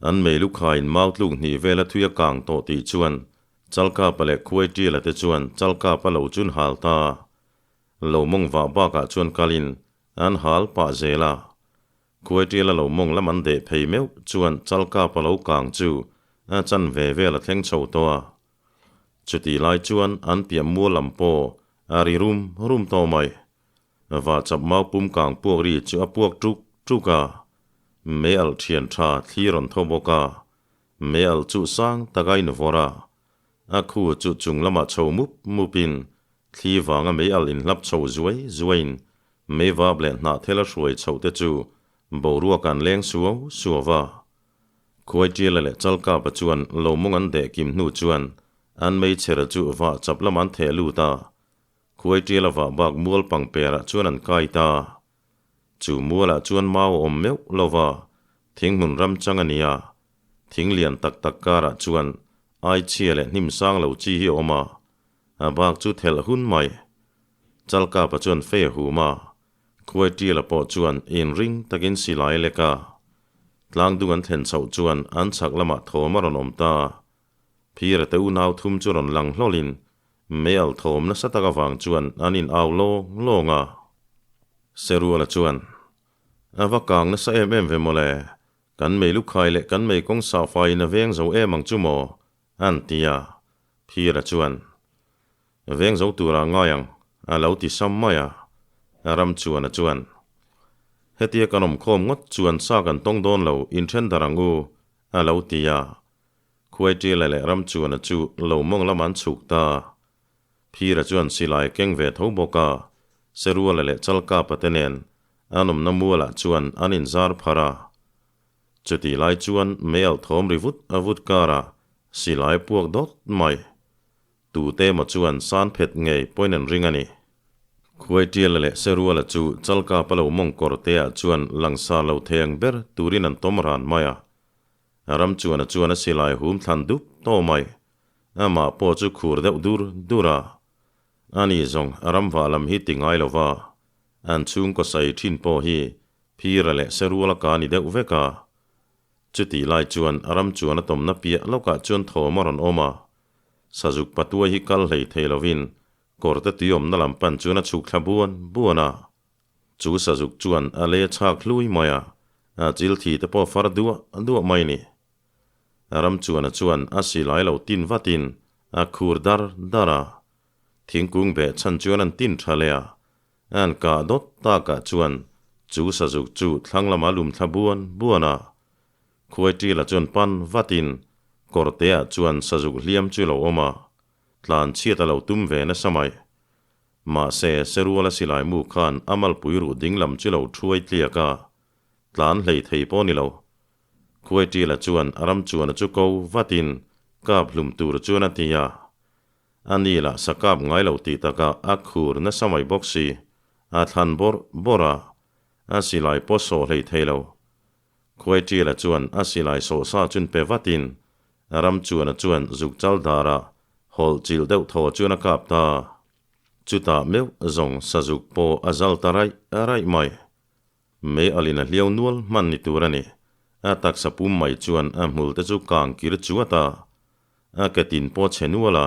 An meilu khaiin mau tluk hnih vela thui a kang tawh tih chuan Chalkapa leh Khuaitiala te chuan Chalkapa lo chun hal ta. Lo mawng vah bakah chuan kalin An hal pah zel a. Khuaitiala lo mawng lam an deh phei meuh chuan Chalkapa lo kang chu a chan ve vel a thleng chho tawh a. Chutih lai chuan an piah mual lam pawh a ri rum rum tawh mai. Vahchap mau pum kang puak ri chu a puak tuk tuk a. Mei alh thian tha thli rawn tho bawk a. Mei alh chu sang tak a invawrh a. A khu chu chung lamah chho mup mupin Thli vanga mei alh inhlap chho zuai zuaiin mei vap leh hnah thel a hruai chhoh te chu boruak an leng suau suau va. Khuaitiala leh Chalkapa chuan lo mawng an deh kim hnu chuan an meichher chu vah chap lamah an theh lut a. Khuaitiala vah bak mual pangperah chuan an kai ta. Chu mualah chuan mau a awm meuh lo va, thing hmun ram chang a ni a. Thing lian tak tak karah chuan aichhia leh hnim sang lo chi hi a awm a. A bak chu thelh hun mai. Chalkapa chuan fei a hum a, Khuaitiala pawh chuan inring takin silai a lek a. Tlangdung an thlen chhoh chuan an chhak lamah thawm a rawn awm ta. Phira te unau thum chu rawn lang hlawlin meial thawm nasa tak avang chuan an in au lawng lawng a. Seruala chuan, A va kang nasa em em ve mawle, kan mei lukhai leh kan mei kawng sahfaiin a veng zo em ang chu maw? An ti a, Phira chuan, Veng zo tura ngai ang, a lo ti sam mai a. Ramchuana chuan, Hetia kan awm khawm ngawt chuan sa kan tawng dawn lo, inthen dar ang u, a lo ti a. Khuaitiala leh Ramchuana chu lo mawng lamah an chhuk ta. Phira chuan silai keng ve tho bawk a, Seruala leh Chalkapa te nen an awmna mualah chuan an inzar pharh a. Chutih lai chuan meialh thawm ri vut a vut karah silai puak dawt mai. Tute emaw chuan san phet ngei pawhin an ring a ni. Khuaitiala leh Seruala chu Chalkapa lo mawng kawr te ah chuan langsar lo thei ang ber turin an tawm ran mai a. Ramchuana chuan a silai hum thlan dup tawh mai. Amah pawh chu khur deuh dur dur a. Ani zawng ramvah lam hi ti ngai lo va, an chhungkaw sai thin pawh hi Phira leh Seruala ka ni deuh vek a. Chutih lai chuan ram chuan a tawmna piah lawkah chuan thawm a rawn awm a. Sazuk patuai hi kal hlei thei lovin kawrte tui awmna lam pan chuan a chhuk thla buan buan a. Chu sazuk chuan a lei a chhak hlui mai a, a chil thi te pawh far duah duah mai ni. Ram chuana chuan a silai lo tin vatin a khur dar dar a. Thingkung beh chhan chuan an tin tha leh a. An kah dawt takah chuan Chu sazuk chu thlang lama lum thla buan buan a. Khuaitila chuan pan vatin kawrteah chuan sazuk hliam chu lo awm a, tlan chhiat a lo tum ve nasa mai. Mahse, Seruala silai mu khan a malpui ruh ding lam chu lo thuai tliak a, tlan hlei thei pawh ni lo. Khuaitila chuan a ram chuana chu ko vatin kap hlum tur chuan a ti a. A ni lah sa kap ngai lo tih takah a khur nasa mai bawk si, a thlan bawrh bawrh a, a silai pawh sawh hlei thei lo. Khuaitila chuan a silai sawh sa chun pe vatin a ram chuana chuan zuk chal darah hawlh chilh deuh thaw chuan a kap ta. Chutah meuh zawng sazuk pawh a zal ta raih raih mai. Mei alin a hliau nual hman ni tur a ni. A taksa pum mai chuan a hmul te chu kang kir chuat a, a ke tin pawh chhe nual a,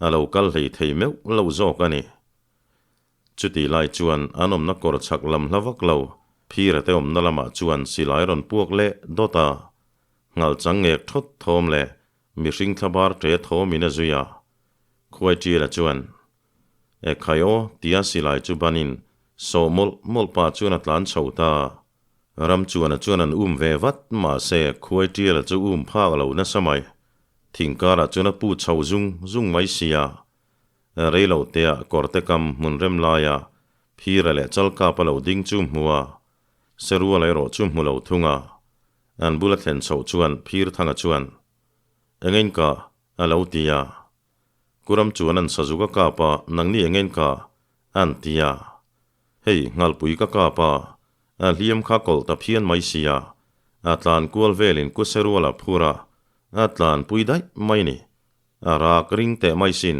a lo kal hlei thei meuh lo zawk a ni. Chutih lai chuan an awmna kawr chhak lam hla vak lo, phira te awmna lamah chuan silai rawn puak leh dawt a, nghal chang ngek thawt thawm leh mihring thlabar ṭe thawmin a zui a. Khuaitila chuan, E khai aw, tia silai chu banin sawh mawlh mawlh pah chuan a tlan chho ta. Ram chuana chuan an um ve vat, mahse Khuaitila chu um phak lo nasa mai. Thingkarah chuan a pu chho zung zung mai sia. Reilo tea kawrte kam hmun rem laia phira leh chalkap a lo ding chu hmu a, Seruala erawh chu hmu lo thung a. An bula thlen chhoh chuan phir thanga chuan, Engein ka? a lo ti a. Kuram chuan an sazuk a kap a, Nangni engein ka? an ti a. Hei, nghalpui ka kap a, a hliam kha kawlh ta phian mai sia, a tlan kual velin Kuseruala phur a, a tlanpui daih mai ni. A rak ring teh mai sin,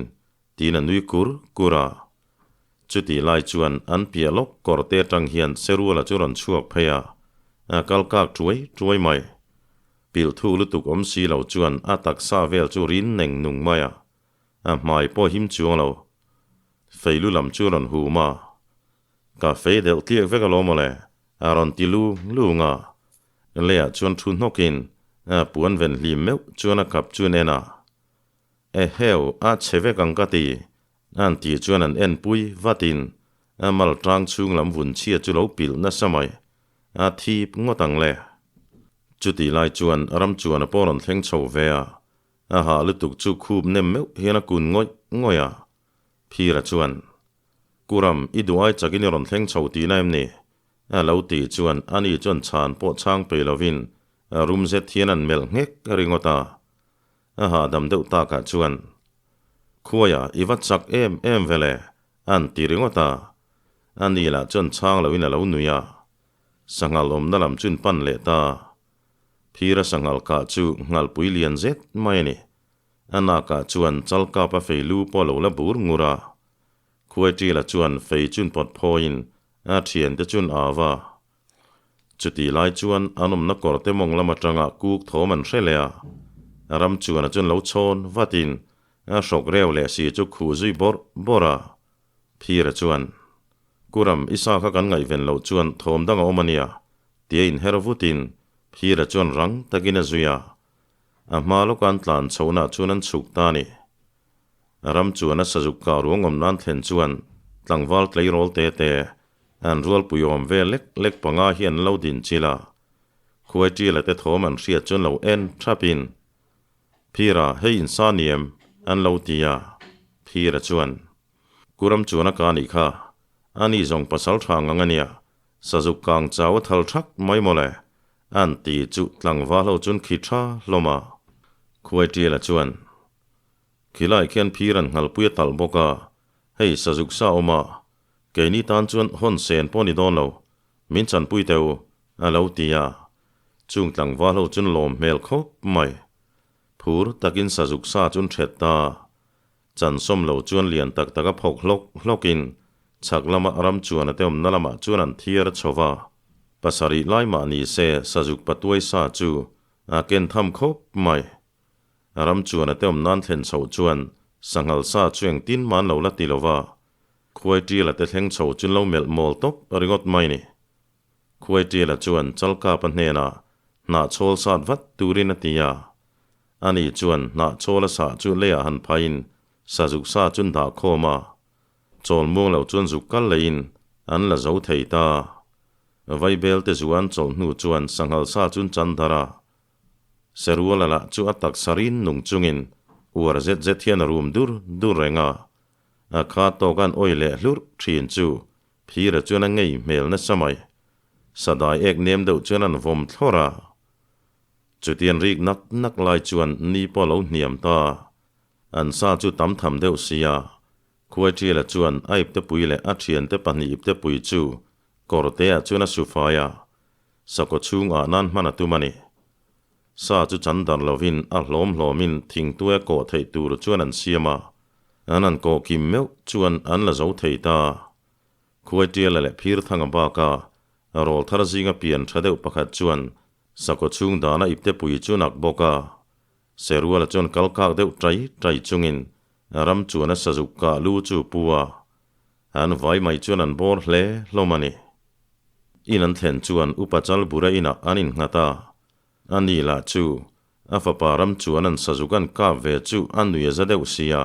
tiin a nui kur kur a. Chutih lai chuan an piah lawk kawr te atang hian Seruala chu rawn chhuak phei a, a kal kak tuai tuai mai. Pilh thu lutuk awm si lo chuan a taksa vel chu rin neng nung mai a, a hmai pawh him chuang lo. Feilu lam chu rawn hum a, Ka fei deuh tliak vek alawm mawle, a rawn ti lu lung a. Leiah chuan thu hnawkin a puan ven hlim meuh chuan a kap chu an en a. Eheu, a chhe vek ang ka ti, an tih chuan an en pui vatin a mal tang chhung lam vun chhia chu lo pilh nasa mai, a thip ngawt ang le. Chutih lai chuan ram chuan a pawh rawn thleng chho ve a, a hah lutuk chu khup nem meuh hian a kun ngawih ngawih a. Phira chuan, Kuram, i duh ai chakin i rawn thleng chho tihna em ni? A lo tih chuan ani chuan chhan pawh chhang pei lovin a rum zet hian an melh nghek ringawt a. A hahdam deuh takah chuan, Khuaia, i va chak em em ve le, an ti ringawt a. Ani lah chuan chhang loin a lo nui a. Sanghal awmna lam chuan pan leh ta. Phira sanghal kah chu nghalpui lian zet mai a ni. A nakah chuan chalkap a fei lu pawh a lo la bur ngur a. Khuaitila chuan fei chun pawt phawiin a thiante chun a va. Chutih lai chuan an awmna kawrte mawng lam atanga kuk thawm an hre leh a. Ram chuan a chun lo chhawn vatin a hrawk reu leh si chu khuh zui bawrh bawrh a. Phira chuan, Kuram, i sa kha kan ngaihven loh chuan thawm dang a awm a nia, tia inher vutin Phira chuan rang takin a zui a. A hma lawka an tlan chhohnaah chuan an chhuk ta a ni. Ram chuan a sazuk kah ruang awm nan thlen chuan tlangval tleirawl te te an rualpui awm ve lek lek panga hi an lo din chil a. Khuaitila te thawm an hriat chuan lo en thapin, Phira, hei insa ni em? an lo ti a. Phira chuan, Kuram chuan a ka nih kha, ani zawng pasal tha ngang a nia, sazuk kang chau a thal thak mai mawle, an ti chu tlangval ho chuan khi tha hlawm a. Khuaitila chuan, Khilai khian phir an nghalpui a talh bawk a, hei sazuk sa awm a, keini tan chuan hawn sen pawh ni dawn lo, min chanpui teh u, a lo ti a. Chung tlangval ho chuan lawm hmel khawp mai. Phur takin sazuk sa chuan ṭhet ta. Chan sawm lo chuan lian tak tak a phawk hlawk hlawkin chhak lama ram chuan a te awmna lamah chuan an thiar a chho va. Pasarih lai mah ni se sazuk patuai sa chu a ken tham khawp mai. Ram chuan a te awm nan thlen chhoh chuan sanghal sa chu engtin mah an lo la ti lo va, khuai ṭiala te thleng chho chu an lo melh mawl tawp ringawt mai ni. Khuai ṭiala chuan Chalkapa hnenah hnahchhawl sat vat turin a ti a. Ani chuan hnahchhawl a sah chu leiah han phaiin sazuk sa chu an dah khawm a, chawl muang lo chuan zuk kal leiin an la zo thei ta. Vaibel te zuan chawlh hnu chuan sanghal sa chu an chan darh a. Seruala lah chu a taksa rin nung chungin uar zet zet hian a rum dur dur reng a. A kha tawk an awih leh hlurh thin chu Phira chuan a ngei hmel nasa mai. Sadai ek nem deuh chuan an vawm thlawr a. Chutian rik nak nak lai chuan ni pawh a lo hniam ta. An sa chu tam tham deuh sia. Khuaitiala chuan a iptepui leh a thiante pahnih iptepui chu kawrteah chuan a su fai a, sakhaw chhungah nan hman a tum a ni. Sa chu chan dar lovin a hlawm hlawmin thingtuai a kawh theih tur chuan an siam a, an han kawh kim meuh chuan an la zo thei ta. Khuaitiala leh Phirthanga baka rawl thar zinga pian tha deuh pakhat chuan sakhaw chhung dana iptepui chu nak bawk a, Seruala chuan kal kak deuh tai tai chungin ram chuan a sazuk kah lu chu pu a, an vai mai chuan an bawr hle hlawm a ni. In an thlen chuan Upa Chalbura inah an innghat a, a ni lah chu a fapa ram chuan an sazuk an kap ve chu a nui a za deuh sia,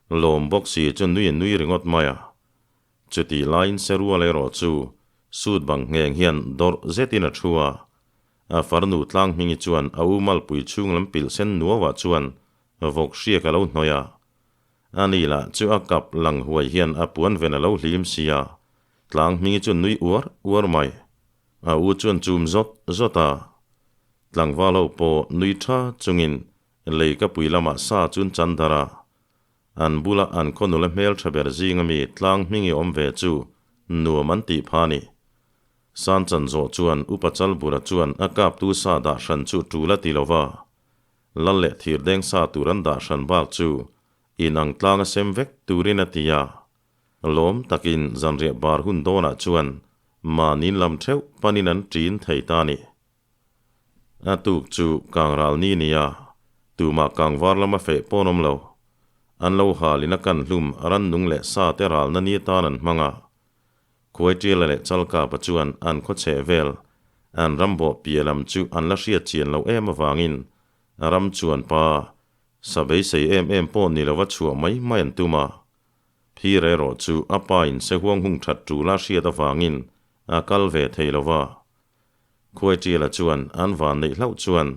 lawm bawk si chu nui a nui ringawt mai a. Chutih laiin Seruala erawh chu sut bang ngheng hian dawrh zetin a thu a, A farnu tlang hmingi chuan a u malpui chhung lam pilh sen nuauah chuan vawk hriak a lo hnawih a. A ni lah chu a kap lang huai hian a puan ven a lo hlim si a, tlang hmingi chu nui uar uar mai. A u chuan chum zawt zawt a. Tlangval ho pawh nui tha chungin lei ka pui lamah sa chun chan darh a. An bula an khaw nula hmel tha ber zinga mi tlang hmingi awm ve chu nuam an tih pha ni. San chan zawh chuan Upa Chalbura chuan a kaptu sa dah hran chu tul a ti lo va, Lal leh thirdeng sa tur an dah hran bak chu inang tlang a sem vek turin a ti a. Lawm takin zanriah bar hun dawnah chuan mahniin lam theuh panin an ṭin thei ta a ni. A tuk chu kangral ni nia, tumah kangvar lama feh pawn awm lo. An lo halin a kan hlum rannung leh sa te ralna ni atan an hmang a. Khuaitiala leh Chalkapa chuan an khaw chheh vel, an ram bawh piah lam chu an la hriat chian loh em avangin ram chuan pa sa beisei em em pawh ni lova chhuah mai mai an tum a. Phir erawh chu a pa in sehuang hung that tul a hriat avangin a kal ve thei lova. Khuaitiala chuan an van neih hlauh chuan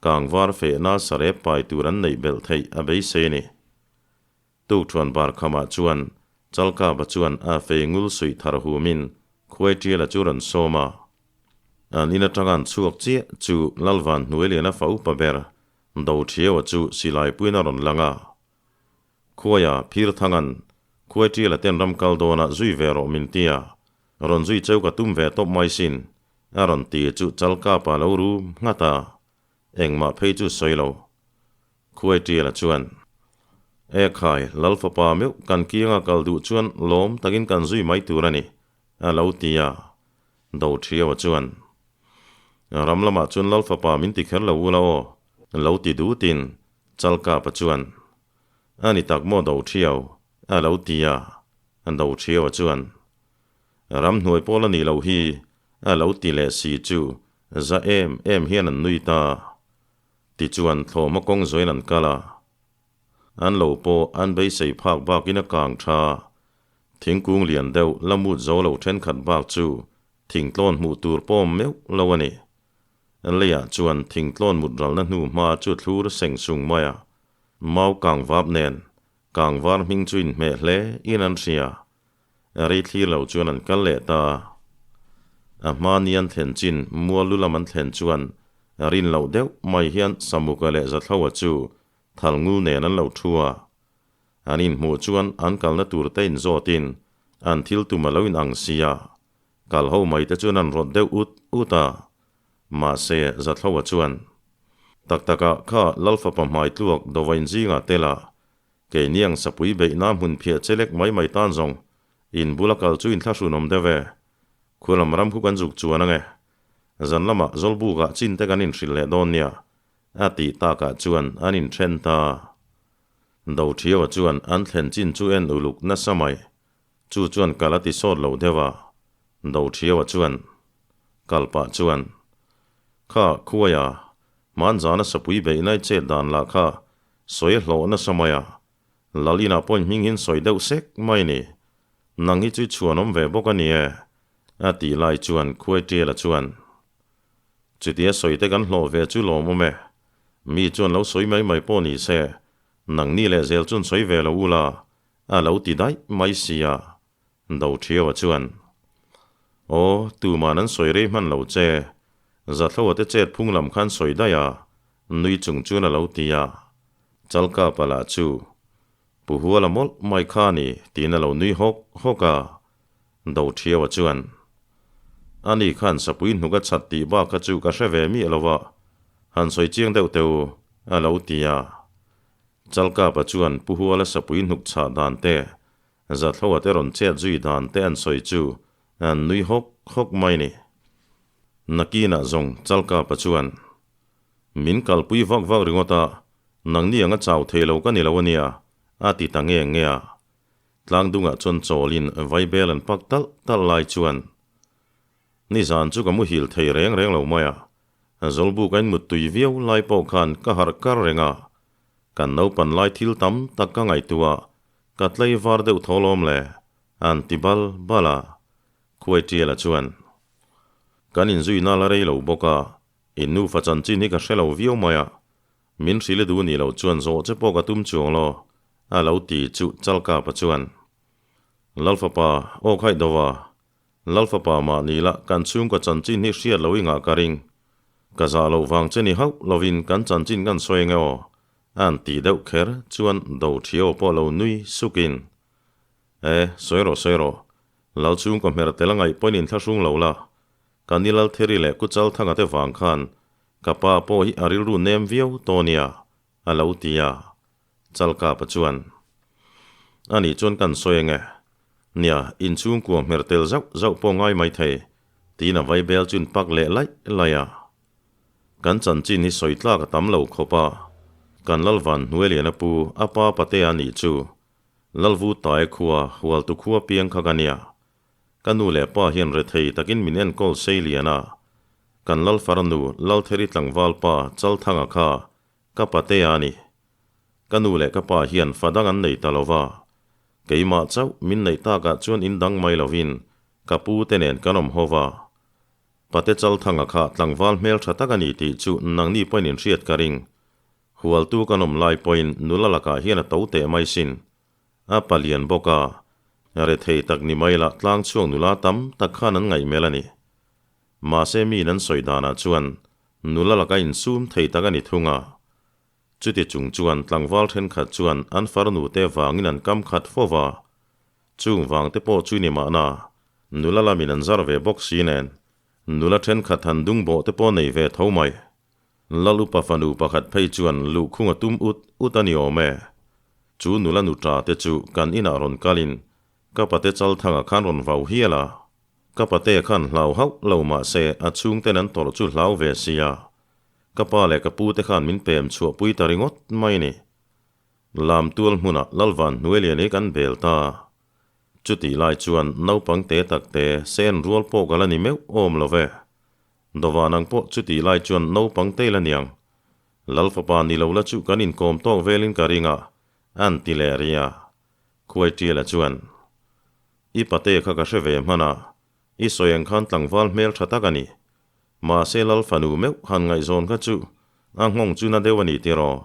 kangvar fehna sarep pai tur an neih belh theih a beisei a ni. Tukṭhuan bar khamah chuan Chalkapa chuan a fei ngul suih thar humin Khuaitiala chu rawn sawm a. An in aṭanga an chhuak chiah chu Lalvan hnuailiana fa upa ber Doṭhiaua chu silai puiin a rawn lang a. Khuaia Phirthanga'n Khuaitiala ten ram kal dawnah zui ve rawh min ti a, rawn zui cheu ka tum ve tawp mai sin, a rawn ti chu Chalkapa lo rum nghat a, engmah phei chu sawi lo. Khuaitiala chuan, E khai, Lal fapa meuh kan kianga kal duh chuan lawm takin kan zui mai tur a ni, a lo ti a. Doṭhiaua chuan, Ram lamah chuan Lal fapa min ti kher lo ula aw, lo ti dutin Chalkapa chuan, A ni tak maw Doṭhiau? a lo ti a. Doṭhiaua chuan, Ramhnuai pawl a nih loh hi, a lo ti leh si chu za em em hian an nui ta. Tichuan thlawhma kawng zawin an kal a, an lo pawh an beisei phak bakin a kang tha. Thingkung lian deuh la mut zo lo thenkhat bak chu thingtlawn hmuh tur pawm meuh lo a ni. Leiah chuan thingtlawn mut ralna hnu hma chu thlur seng sung mai a, mau kang vap nen kang var hming chu inhmeh hle in an hria. Rei thlir lo chuan an kal leh ta. A hma ni an thlen chin mual lu lam an thlen chuan rin loh deuh mai hian Samuka leh Zathloa chu thal ngul nen an lo thu a. An inhmuh chuan an kalna tur te inzawtin an thil tum a lo inang si a, kal ho mai te chuan an rawt deuh ut ut a. Mahse, Zathloa chuan, Tak takah kha Lalfapa hmaitluak Dovain zingah tel a, Keini ang sapui beihna hmun phiah che lek mai mai tan zawng, in bula kal chu inthlahrun awm deuh e. Khualam ram khu kan zuk chuan ange. Zan lamah Zawlbukah chin te kan inhrilh leh dawn nia, a tih takah chuan an inthen ta. Dothiaua chuan an thlen chin chu en uluk nasa mai. Chu chuan kal a ti sawt lo deuh a. Dothiaua chuan, Kal pah chuan, Kha, khuaia, hmanzana sapui beihna i chet dan lah kha Sawi a hlawh nasa mai a, Lalina pawhin hming hian sawi deuh sek mai ni. Nang hi chu i chhuanawm ve bawk a ni e. A tih lai chuan Khuaitiala chuan, Chutia sawi te kan hlawh ve chu lawmawm e. Mi chuan lo sawi mai mai pawh ni se, nangni leh zel chuan sawi ve lo ula, a lo ti daih mai sia. Dothiaua chuan, Aw, tuman an sawi rei hman lo che. Zathloa te chet phung lam khan sawi daih a, nui chung chuan a lo ti a. Chalkapa lah chu, Pu Huala mawlh mai kha a ni, tiin a lo nui hawk hawk a. Dothiaua chuan, Ani khan sapui hnuk a chhat tih bak kha chu ka hre ve miah lo a, han sawi chiang deuh teh u, a lo ti a. Chalkapa chuan Pu Huala sapui hnuk chhah dan te, Zathloa te rawn chet zui dan te an sawi chu an nui hawk hawk mai ni. Nakinah zawng Chalkapa chuan, Min kalpui vak vak ringawt a, nangni anga chau thei lo ka ni lo ania, a ti ta nge nge a. Tlangdungah chuan chawlin vaibel an pak talh talh lai chuan, Nizan chu ka muhil thei reng reng lo mai a, Zawlbuk a inmut tui viau lai pawh khan ka harh kar reng a, kan naupan lai thil tam tak ka ngaihtuah Ka tlei var deuh tho lawm le, an ti bal bal a, Khuaitiala chuan. Kan inzuina la rei lo bawk a, in nufa chanchin hi ka hre lo viau mai a, min hrilh i duh nih loh chuan zawh che pawh ka tum chuang law, a lo ti chu Chalkapa chuan. Lalfapa, aw khaih dova, Lalfapa mahni lah kan chhungkaw chanchin hi hriat lo i ngah ka ring. Ka zah loh vang che ni hauh lovin kan chanchin kan sawi ange aw, An tih deuh kher chuan do thiau pawh lo nui sukin, E, sawi rawh sawi rawh, Lal chhungkaw hmer tel a ngaih pawhin inthlahrung lo la, ka ni Laltheri leh Kuchalthanga te vang khan ka pa pawh hi a rilru nem viau tawh nia, a lo ti a. Chalkapa chuan, Anih chuan kan sawi ange, nia inchhungkua hmer tel zauh zauh pawh ngai maithei, tiin a vaibel chu in pak leh laih laih a. Kan chanchin hi sawi tlak a tam lo khawp a, kan Lalvan Hnuailiana pu a pa Patea nih chu Lalvu Tae khua Hualtu khua piang kha ka nia. Ka nu leh pa hian rethei takin min enkawl sei lian a, kan Lalfarnu Laltheri tlangval pa Chalthanga kha ka Patea a ni. Ka nu leh ka pa hian fa dang an nei ta lo va, keimah chauh min neih takah chuan in dang mai lovin ka pu te nen kan awm ho va. Pate Chalthanga kha tlangval hmel tha tak a ni tih chu nangni pawhin in hriat ka ring. Hualtu kan awm lai pawhin nula lakah hian a to teh mai sin. A palian bawk a, rethei tak ni mai lah tlang chhuak nula tam tak khan an ngaihmel a ni. Mahse miin an sawi danah chuan nula laka insum thei tak a ni thung a. Chuti chung chuan tlangval thenkhat chuan an farnu te vangin an kam khat fo va. Chung vang te pawh chu ni mahna, nula lamin an zar ve bawk si nen, nula thenkhat han dung bawh te pawh nei ve tho mai. Lal upa fanu pakhat phei chuan luhkhung a tum ut ut a ni awm e. Chu nula nuṭa te chu kan inah rawn kalin ka pate Chalthanga khan rawn vau hial a. Ka pate khan hlau hauh lo mah se a chhungten an tawrh chu hlau ve sia. Ka pa leh ka pu te khan min pem chhuahpui ta ringawt mai ni. Lam tual hmunah Lalvan hnuailian hi kan bel ta. Chutih lai chuan naupang te tak te sen rual pawh ka la ni meuh awm lo ve. Dawvan ang pawh chutih lai chuan naupang te la niang. Lal fapa ni lo la chu kan inkawm tawk velin ka ring a, an ti leh ri a. Khuaitiala chuan, I pate kha ka hre ve hman a, i sawi ang khan tlangval hmel tha tak a ni. Mahse Lal fanu meuh han ngaihzawn kha chu a nghawng chu na deuh a ni tiraw?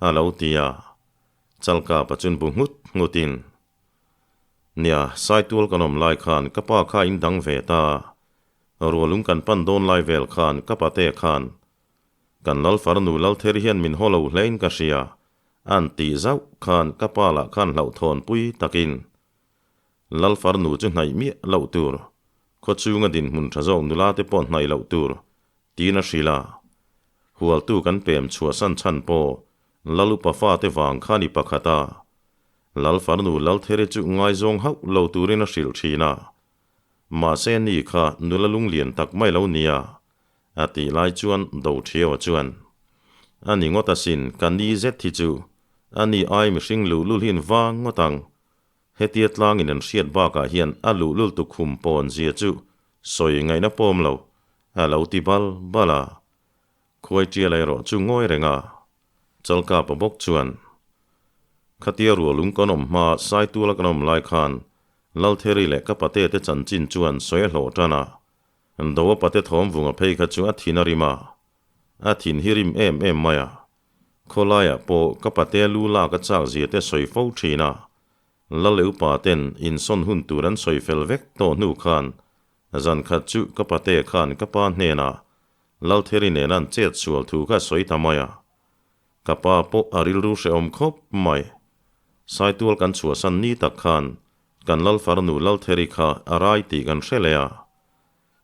A lo ti a, Chalkapa chun bu nghut nghutin, Nia, Saitual kan awm lai khan ka pa kha in dang ve ta, Rualung kan pan dawn lai vel khan ka pate khan kan Lal farnu Laltheri hian min haw lo hlein ka hria, an tih zauh khan ka pa lah khan hlauhthawn pui takin Lal farnu chu hnaih miah loh tur, khawchhunga dinhmun tha zawk nula te pawh hnaih loh tur Tiin a hrilh a, Hualtu kan pem chhuahsan chhan pawh Lal upa fate vang kha ni pakhat a, Lal farnu Laltheri chu ngaizawng hauh lo turin a hrilh thin a. Mahse ni kha nula lunglian tak mai lo nia, a tih lai chuan Dothiaua chuan, A ni ngawt asin, ka ni zet hi chu, a ni ai mihring luhlul hi in vang ngawt ang. Hetia tlangin an hriat bakah hian a luhlul tukhum pawn zia chu sawi ngaihna pawm lo, a lo ti bal bal a. Khuai tial erawh chu ngawi reng a, Chalkapa bawk chuan, Khatia rualung kan awm hma Saituala kan awm lai khan Laltheri leh ka pate te chanchin chuan sawi a hlawh tan a. Doa pate thawm vunga phei kha chu a thin a rim a. A thin hi rim em em mai a. Khawlaiah pawh ka pate lu lak a chak zia te sawi fo thin a. Laleupa ten insawn hun tur an sawi fel vek tawh hnu khan zan khat chu ka pate khan ka pa hnenah Laltheri nen an chet sual thu kha sawi ta mai a. Ka pa pawh a rilru hrehawm khawp mai. Saitual kan chhuahsan ni tak khan kan Lalfarnu Laltheri kha a rai tih kan hre leh a.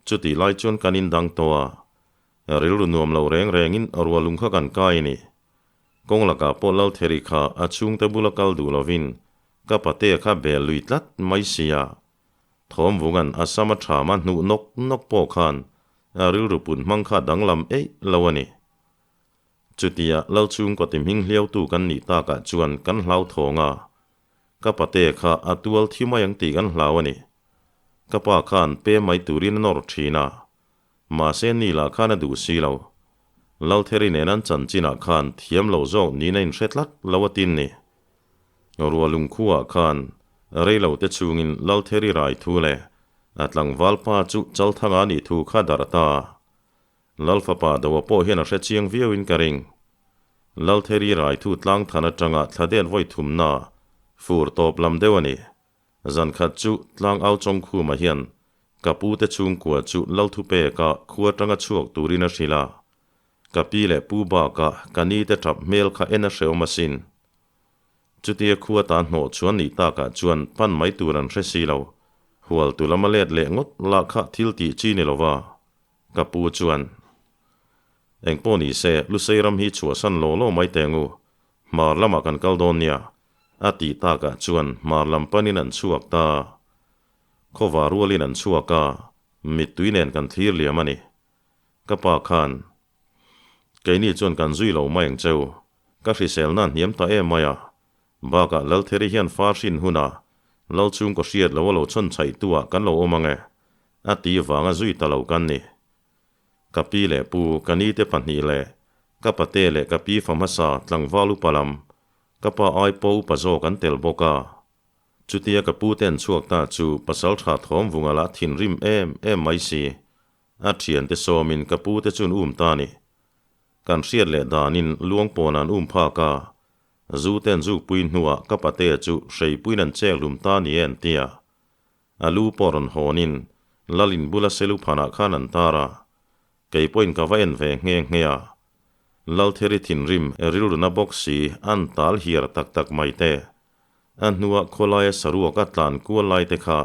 Chutih lai chuan kan indang tawh a. Rilru nuam lo reng rengin rualung kha kan kai a ni. Kawng lakah pawh Laltheri kha a chhungte bula kal duh lovin ka patea kha bel lui tlat mai sia. Thawmvunga'n a sama thama hnuh nawk nawk pawh khan a rilru put hmang kha danglam eih lo a ni. Chutia Lalchhungkaw ti hming hliautu kan nih takah chuan kan hlau thawng a, ka patea kha a tual thi mai ang tih kan hlau a ni. Ka pa khan pe mai turin a nawr thin a, Mahse ni lah khan a duh si lo. Laltheri nen an chanchinah khan thiam lo zawk niin a inhre tlat lo a tin ni. Rualung khuaah khan rei lo te chungin Laltheri rai thu leh a tlangval pa chu Chalthanga nih thu kha darh ta. Lalfapa Doa pawh hian a hre chiang viauin ka ring. Laltheri rai thu tlangthan atanga thladet vawi thumna fur tawp lam deuh a ni. Zan khat chu tlang au Chawngkhuma hian ka pu te chhungkua chu Lalthupeka khua atanga chhuak turin a hrilh a, ka pi leh pu bakah ka ni te tap hmel kha en a hrehawm asin. Chutia khua ta hnawh chuan nih takah chuan pan mai tur an hre si lo, hual tu lama let leh ngawt lah kha thil tih chi ni lova, ka pu chuan Engpawh ni se, Lusei ram hi chhuahsan law law mai teh ang u, hmar lamah kan kal dawn nia, A tih takah chuan hmar lam panin an chhuak ta. Khawva rualin an chhuak a, mittui nen kan thlir liam a ni. Ka pa khan, Keini chuan kan zui lo mai ang cheu. Ka hriselna a hniam ta em mai a. Bakah Laltheri hian fa hrin hunah Lalchhungkaw hriat lo a lo chhawn chhaihtuah kan lo awm ang e, a ti vanga zui ta lo kan ni. Ka pi leh pu, ka nite pahnih leh ka pate leh ka pi fa hmasa tlangval upa lam Ka pa ai pawh upa zawk an tel bawk a. Chutia ka pu te an chhuak ta chu pasal tha thawm vunga lah thinrim em em mai si. A thiante sawmin ka pu te chu an um ta ni. Kan hriat leh danin luang pawn an um phak a. Zu te an zukpui hnuah ka pate chu hreipuiin an chek hlum ta ni e an ti a. A lu pawh rawn hawnin Lalin bula selu phanah khan an tar a. Kei pawhin ka va en ve nghe nghe a. Laltheri thinrim rilruna bawk si an tal hiar tak tak mai te. A hnua khawlaia saruak a tlan kual lai te kha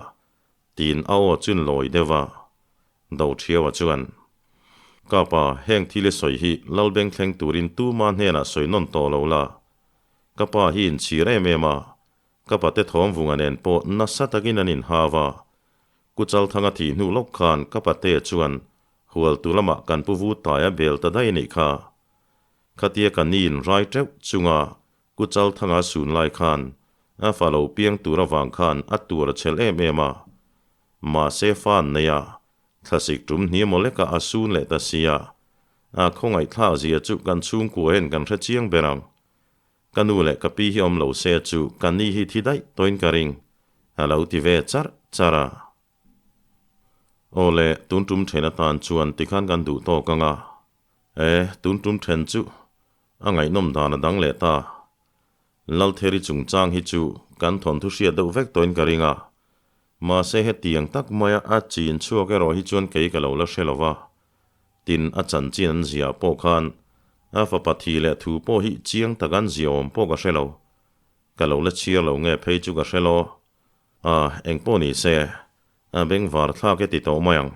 tiin a aw chun lawi deuh a. Doṭhiaua chuan, Ka pa, heng thil i sawi hi Lalbeng thleng turin tuma hnenah sawi nawn tawh lo la. Ka pa hi inchhir em em a, ka pate thawmvunga nen pawh nasa takin an inhau a. Kuchalthanga thih hnu lawk khan ka pate chuan Hualtu lamah kan pu vu taia bel ta daih a nih kha. Khatia ka niin rai teuh chunga Kuchalthanga sun lai khan a fa lo piang tur avang khan a tur a chhel em em a. Mahse fa an nei a, thlasik tum hni emaw lekah a sun leh ta sia. A khawngaihthlak zia chu kan chhungkua hian kan hre chiang ber ang. Ka nu leh ka pi hi awm lo se chu ka ni hi thi daih tawhin ka ring, a lo ti ve charh charh a. Aw le, tun tum then atan chuan tikhan kan duh tawk ang a. E, tun tum then chu a ngaihnawm dan a dang leh ta. Laltheri chungchang hi chu kan thawnthu hriat deuh vek tawhin ka ring a. Mahse hetiang tak maia a chin chhuak erawh hi chuan kei ka lo la hre lo va. Tin, a chanchin an ziah pawh khan a fapa thi leh thu pawh hi chiang tak an ziah awm pawh ka hre lo. Ka lo la chhiar lo nge phei chu ka hre lo. A, eng pawh ni se, a bengvar thlak e ti tawh mai ang.